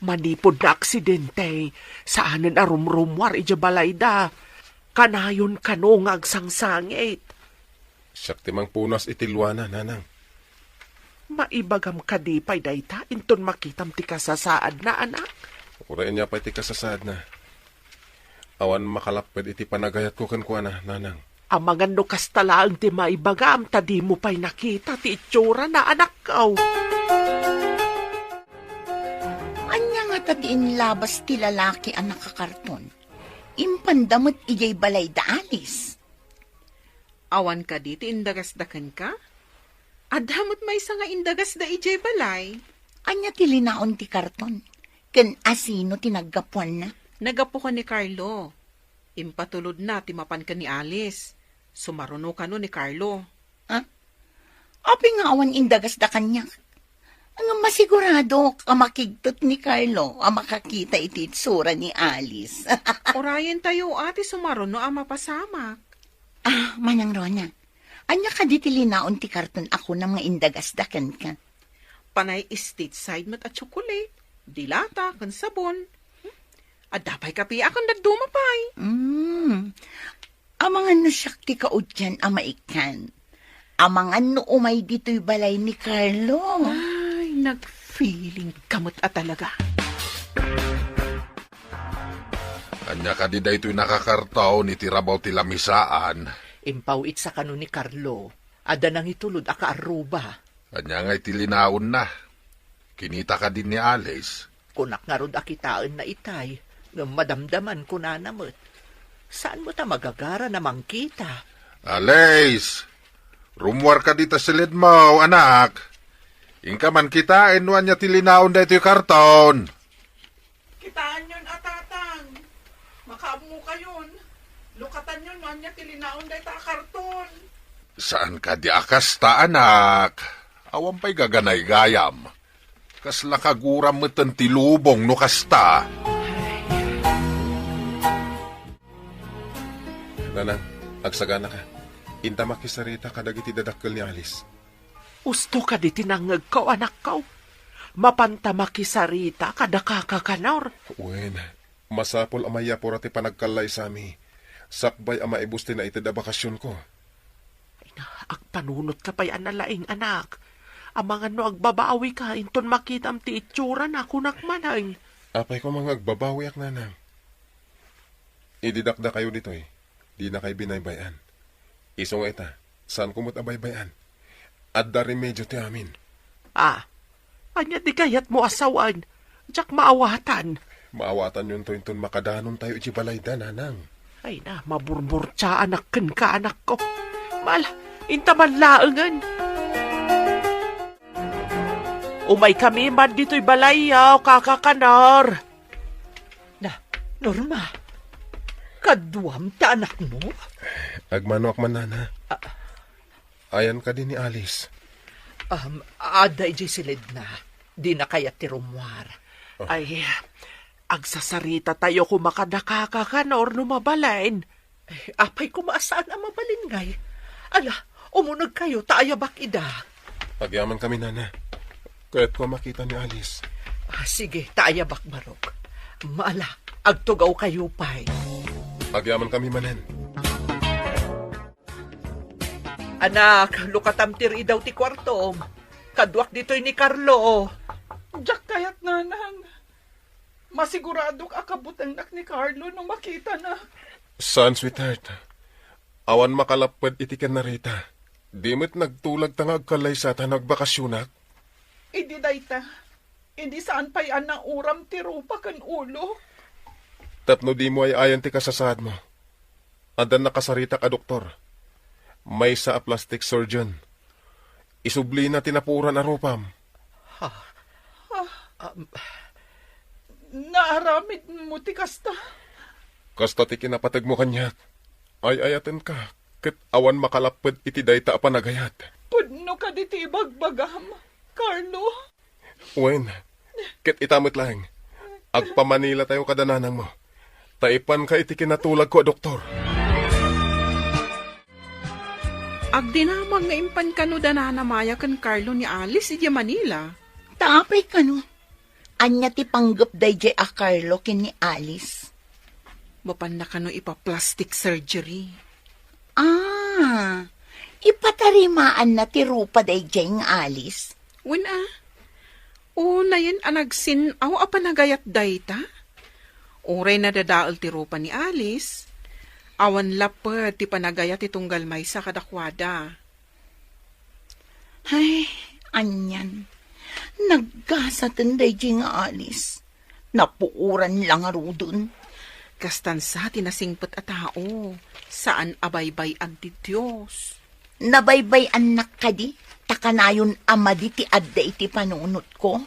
Manipud naaksidente, saanen a rumrummuar idiay balayda. Kanayon kano nga agsangsangit. Siak ti mangpunas iti luana, Nanang. Maibagam kadi pay dayta inton makitam ti kasasaadna, anak? Uray ania pay ti kasasaadna. Awan makalapped iti panagayatko kenkuana, Nanang. Amangan no kasta laeng ti maibagam ta dimo pay nakita ti itsurana, anakko. Ta ti inlabas ti lalaki a nakakarton, impanda met idiay balay da Alice. Awan kadi ti indagasda kenka? Adda met maysa nga indagasda idiay balay. Ania ti linaon ti karton? Ken asino ti naggapuanna? Naggapu ken ni Carlo. Impatulodna ti mapan ken ni Alice. Sumaruno kano ni Carlo. Ha? Apay nga awan indagasda kaniak? Ngem masiguradok a makigtot ni Carlo a makakita iti itsura ni Alice. Urayentayo a ti sumaruno a mapasamak. Ah, Manang Rona, ania kadi ti linaon ti karton a kunam nga indagasda kenka? Panay stateside met a tsokolate, dilata, ken sabon. Hmm? Adda pay kape a ken dadduma pay. Mm. Amangan no siak ti kaudian a maikkan. Amangan no umay ditoy balay ni Carlo. Ay, nag-feeling ka met a talaga. Ania kadi daytoy nakakarton iti rabaw ti lamisaan? Impaw-itsa kano ni Carlo. Adda nangitulod a kaarruba. Ania ngay ti linaonna? Kinita kadi ni Alice? Kunak ngarud a kitaenna itay, ngem madamdaman kunana met. Saan met a magagara na mangkita? Alice! Rummuar kadi ta siledmo, anak. Inka man kitaen no ania ti linaon daytoy karton. Kitaenyon a, Tatang. Makaammokayon. Lukatanyon no ania ti linaon dayta a karton. Saan kadi a kasta, anak? Awan pay gaganaygayam. Kasla kaguram metten ti lubong no kasta. Nanang, agsaganaka. Inta makisarita kadagiti dadakkel ni Alice. Usto kadi ti nangngegko, anakko. Mapanta makisarita kada kaka Kanor. Wen, masapul a mayapura ti panagkallaysami. Sakbay a maibbus ti naited a bakasionko. Ay na, agpanunotka pay a nalaing, anak. Amangan no agbabawika, inton makitam ti itsurana, kunak manen. Apay koma nga agbabawiak, nanang. Idi dakdakayo ditoy, dinakay binaybay-an. Isu nga ita, saanko met a baybay-an. Adda remedio ti amin. Ah, ania ti kayatmo a sawen? Diak maawatan. Maawatanyonto inton makadanontayo iti balayda, nanang. Ay na, maburburtiaanak kenka, anakko. Mal, inta man laengen. Umaykami man ditoy balayyo, kaka Kanor. Na, Norma, kaduam ti anakmo? Agmanoak man, nana. Ah. Ayan kadi ni Alice? Um, adda idiay siledna. Dina kayat ti rummuar. Oh. Ay, agsasaritatayo koma kada kaka Kanor no mabalin. Ay, apay koma a saan a mabalin ngay? Ala, umunegkayo ta ayabak ida. Agyamankami, nana. Kayatko a makita ni Alice. Ah, sige, ta ayabak, barok. Maala, agtugawkayo pay. Agyamankami manen. Anak, lukatam ti riidaw ti kuartom. Kaduak ditoy ni Carlo. Diak kayat, nanang. Masiguradok a kabutengnak ni Carlo no makitana. Saan, sweetheart. Awan makalapped iti ken ni Rita. Di met nagtulag ta nga agkallaysata no agbakasionak. Idi dayta, idi saan pay a nauram ti rupa ken ulo. Tapno dimo ay-ayan ti kasasaadmo. Adda nakasaritak a doktor. Maysa a plastic surgeon. Isublina ti napuoran a rupam. Ha? Ah, um, naaramidmo ti kasta? Kasta ti kinapategmo kaniak. Ay-ayatenka, ket awan makalapped iti dayta a panagayat. Pudno kadi ti ibagbagam, Carlo? Wen, ket ita met laeng, agpamanilatayo kada nanangmo, ta ipanka iti kinatulagko a doktor. Agdinamag nga impan kano da Nana Maya ken Carlo ni Alice idiay Manila. Ta apay kano? Ania ti panggep daydiay a Carlo ken ni Alice? Mapanna kano ipa-plastic surgery. Ah, ipatarimaanna ti rupa daydiay nga Alice? Wen a. Unayen a nagsin-aw a panagayat dayta. Uray nadadael ti rupa ni Alice, awan lapped ti panagayat ti tunggal maysa kadakuada. Ay, anian. Naggasaten daydiay nga Alice. Napuoran la ngaruden. Kastan sa ti nasingpet a tao, saan a baybay-an ti Dios. Nabaybay-annak kadi, ta kanayon a madi ti adda iti panunotko?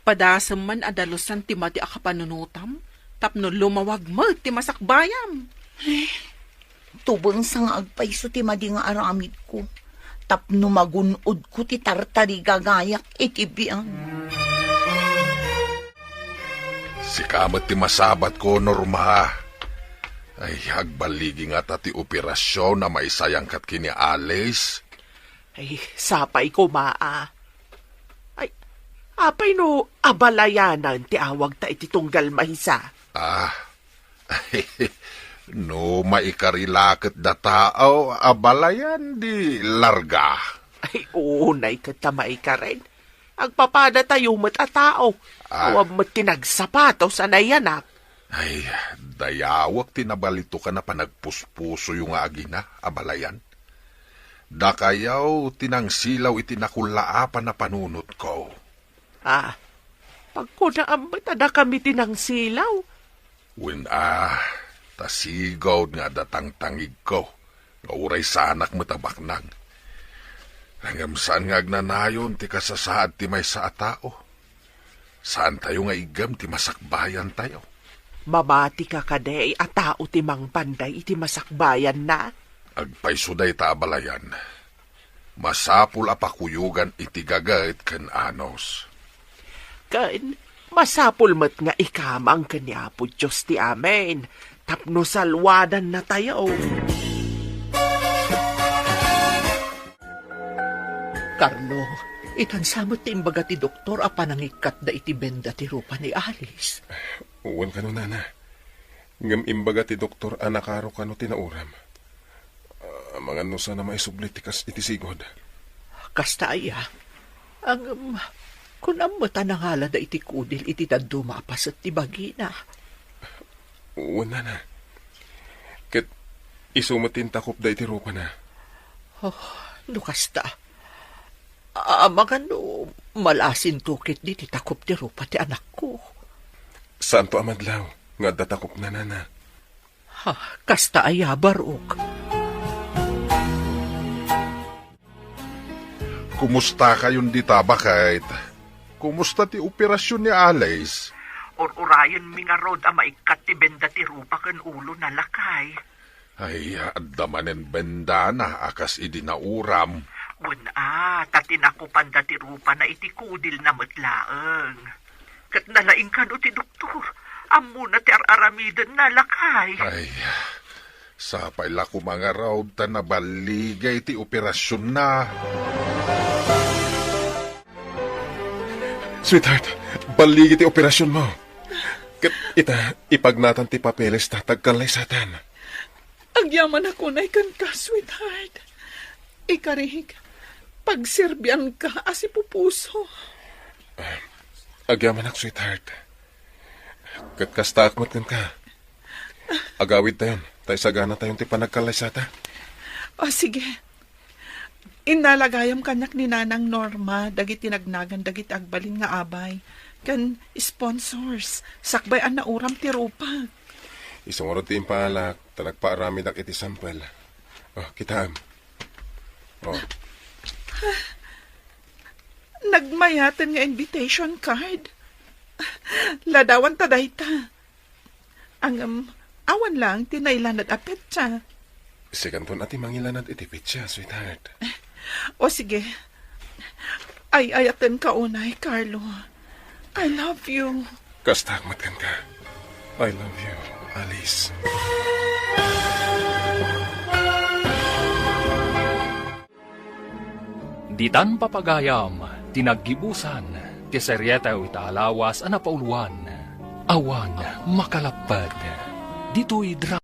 Padasem man a dalusan ti madi a kapanunotam, tapno lumawag met ti masakbayam. Tubeng sa nga agpayso ti madi nga aramidko, tapno magun-odko ti tartarigagayak iti biag. Sika met ti masabatko, Norma. Ay, agballigi ngata ti operasion a maisayangkat ken ni Alice. Ay, sapay koma a. Ay, apay no abalayanan ti awagta iti tunggal maysa? Ah, no maikari la ket dataw, abalayan di larga. Ay, unay ket ta maikaren. Agpapadatayo met a tao. Ah. Awan met ti nagsapatos a nayanak. Ay, dayawek ti nabalitokan a panagpuspusoyo nga agina, abalayan. Dakayaw ti nangsilaw iti nakullaapan a panunotko. Ah, pagkunaam met a dakami ti nangsilaw? Wen a, ta sigud nga adda tangtangigko, nga uray saanak met a baknang. Ngem saan nga agnanayon ti kasasaad ti maysa a tao. Saantayo nga iggem ti masakbayantayo. Mamatika kadi a tao ti mangpanday iti masakbayanna? Agpayso dayta abalayan. Masapul a pakuyogan iti gaget ken anus. Ken masapul met nga ikamang ken ni Apo Dios ti amin tapno salwadannatayo. Carlo, itan sa met ti imbaga ti doktor a panangikkatda iti benda ti rupa ni Alice. Wen kano, nana. Ngem imbaga ti doktor a nakaro kano ti nauram. Ah, amangan no saan a maisubli ti kas iti sigud. Kasta aya. Ngem, kunam met a nangalada iti kudil iti dadduma a paset ti bagina. Wen, nana. Ket isu met ti intakopda iti rupana. Oh, no kasta. Amangan no malasinto ketdi ti takop ti rupa ti anakko. Saanto a madlaw nga adda takopna, nana. Ha, kasta aya, barok. Kumustakayon dita, baket? Kumusta ti operasion ni Alice? Ur-urayenmi ngarud a maikkat ti benda ti rupa ken ulona, lakay. Ay, adda manen bendana a kas idi nauram. Wen a, ta tinakopanda ti rupana iti kudilna met laeng. Ket nalaing kano ti doktor. Ammona ti ar-aramidenna, lakay. Ay, sapay la koma ngarud ta naballigay ti operasionna. Sweetheart, balligi ti operasionmo. Ket ita, ipagnatan ti papelesta ta agkallaysatan. Agyamanak unay kenka, sweetheart. Ikarik, pagserbianka a sipupuso. Ah, agyamanak, sweetheart. Ket kastaak met kenka. Agawidtayon, ta isaganatayon ti panagkallaysata. O, sige. Innala gayam kaniak ni Nanang Norma dagiti nagnagan dagiti agbalin nga abay ken sponsors, sakbay a nauram ti rupak. Isu ngarud ti impaalak, ta nagpaaramidak iti sampel. O, kitaem. O. Nagmayaten nga invitation card. Ladawanta dayta. Ngem, awan laeng ti nailanad a petsa. Sikanton a ti mangilanad iti petsa, sweetheart. O sige. Ay-ayatenka unay, Carlo. I love you. Kastaak met kenka. I love you, Alice. Ditan papagayam ti naggibusan ti serietew ita a lawas a napauluan, Awan Makalapped. Ditoy dra-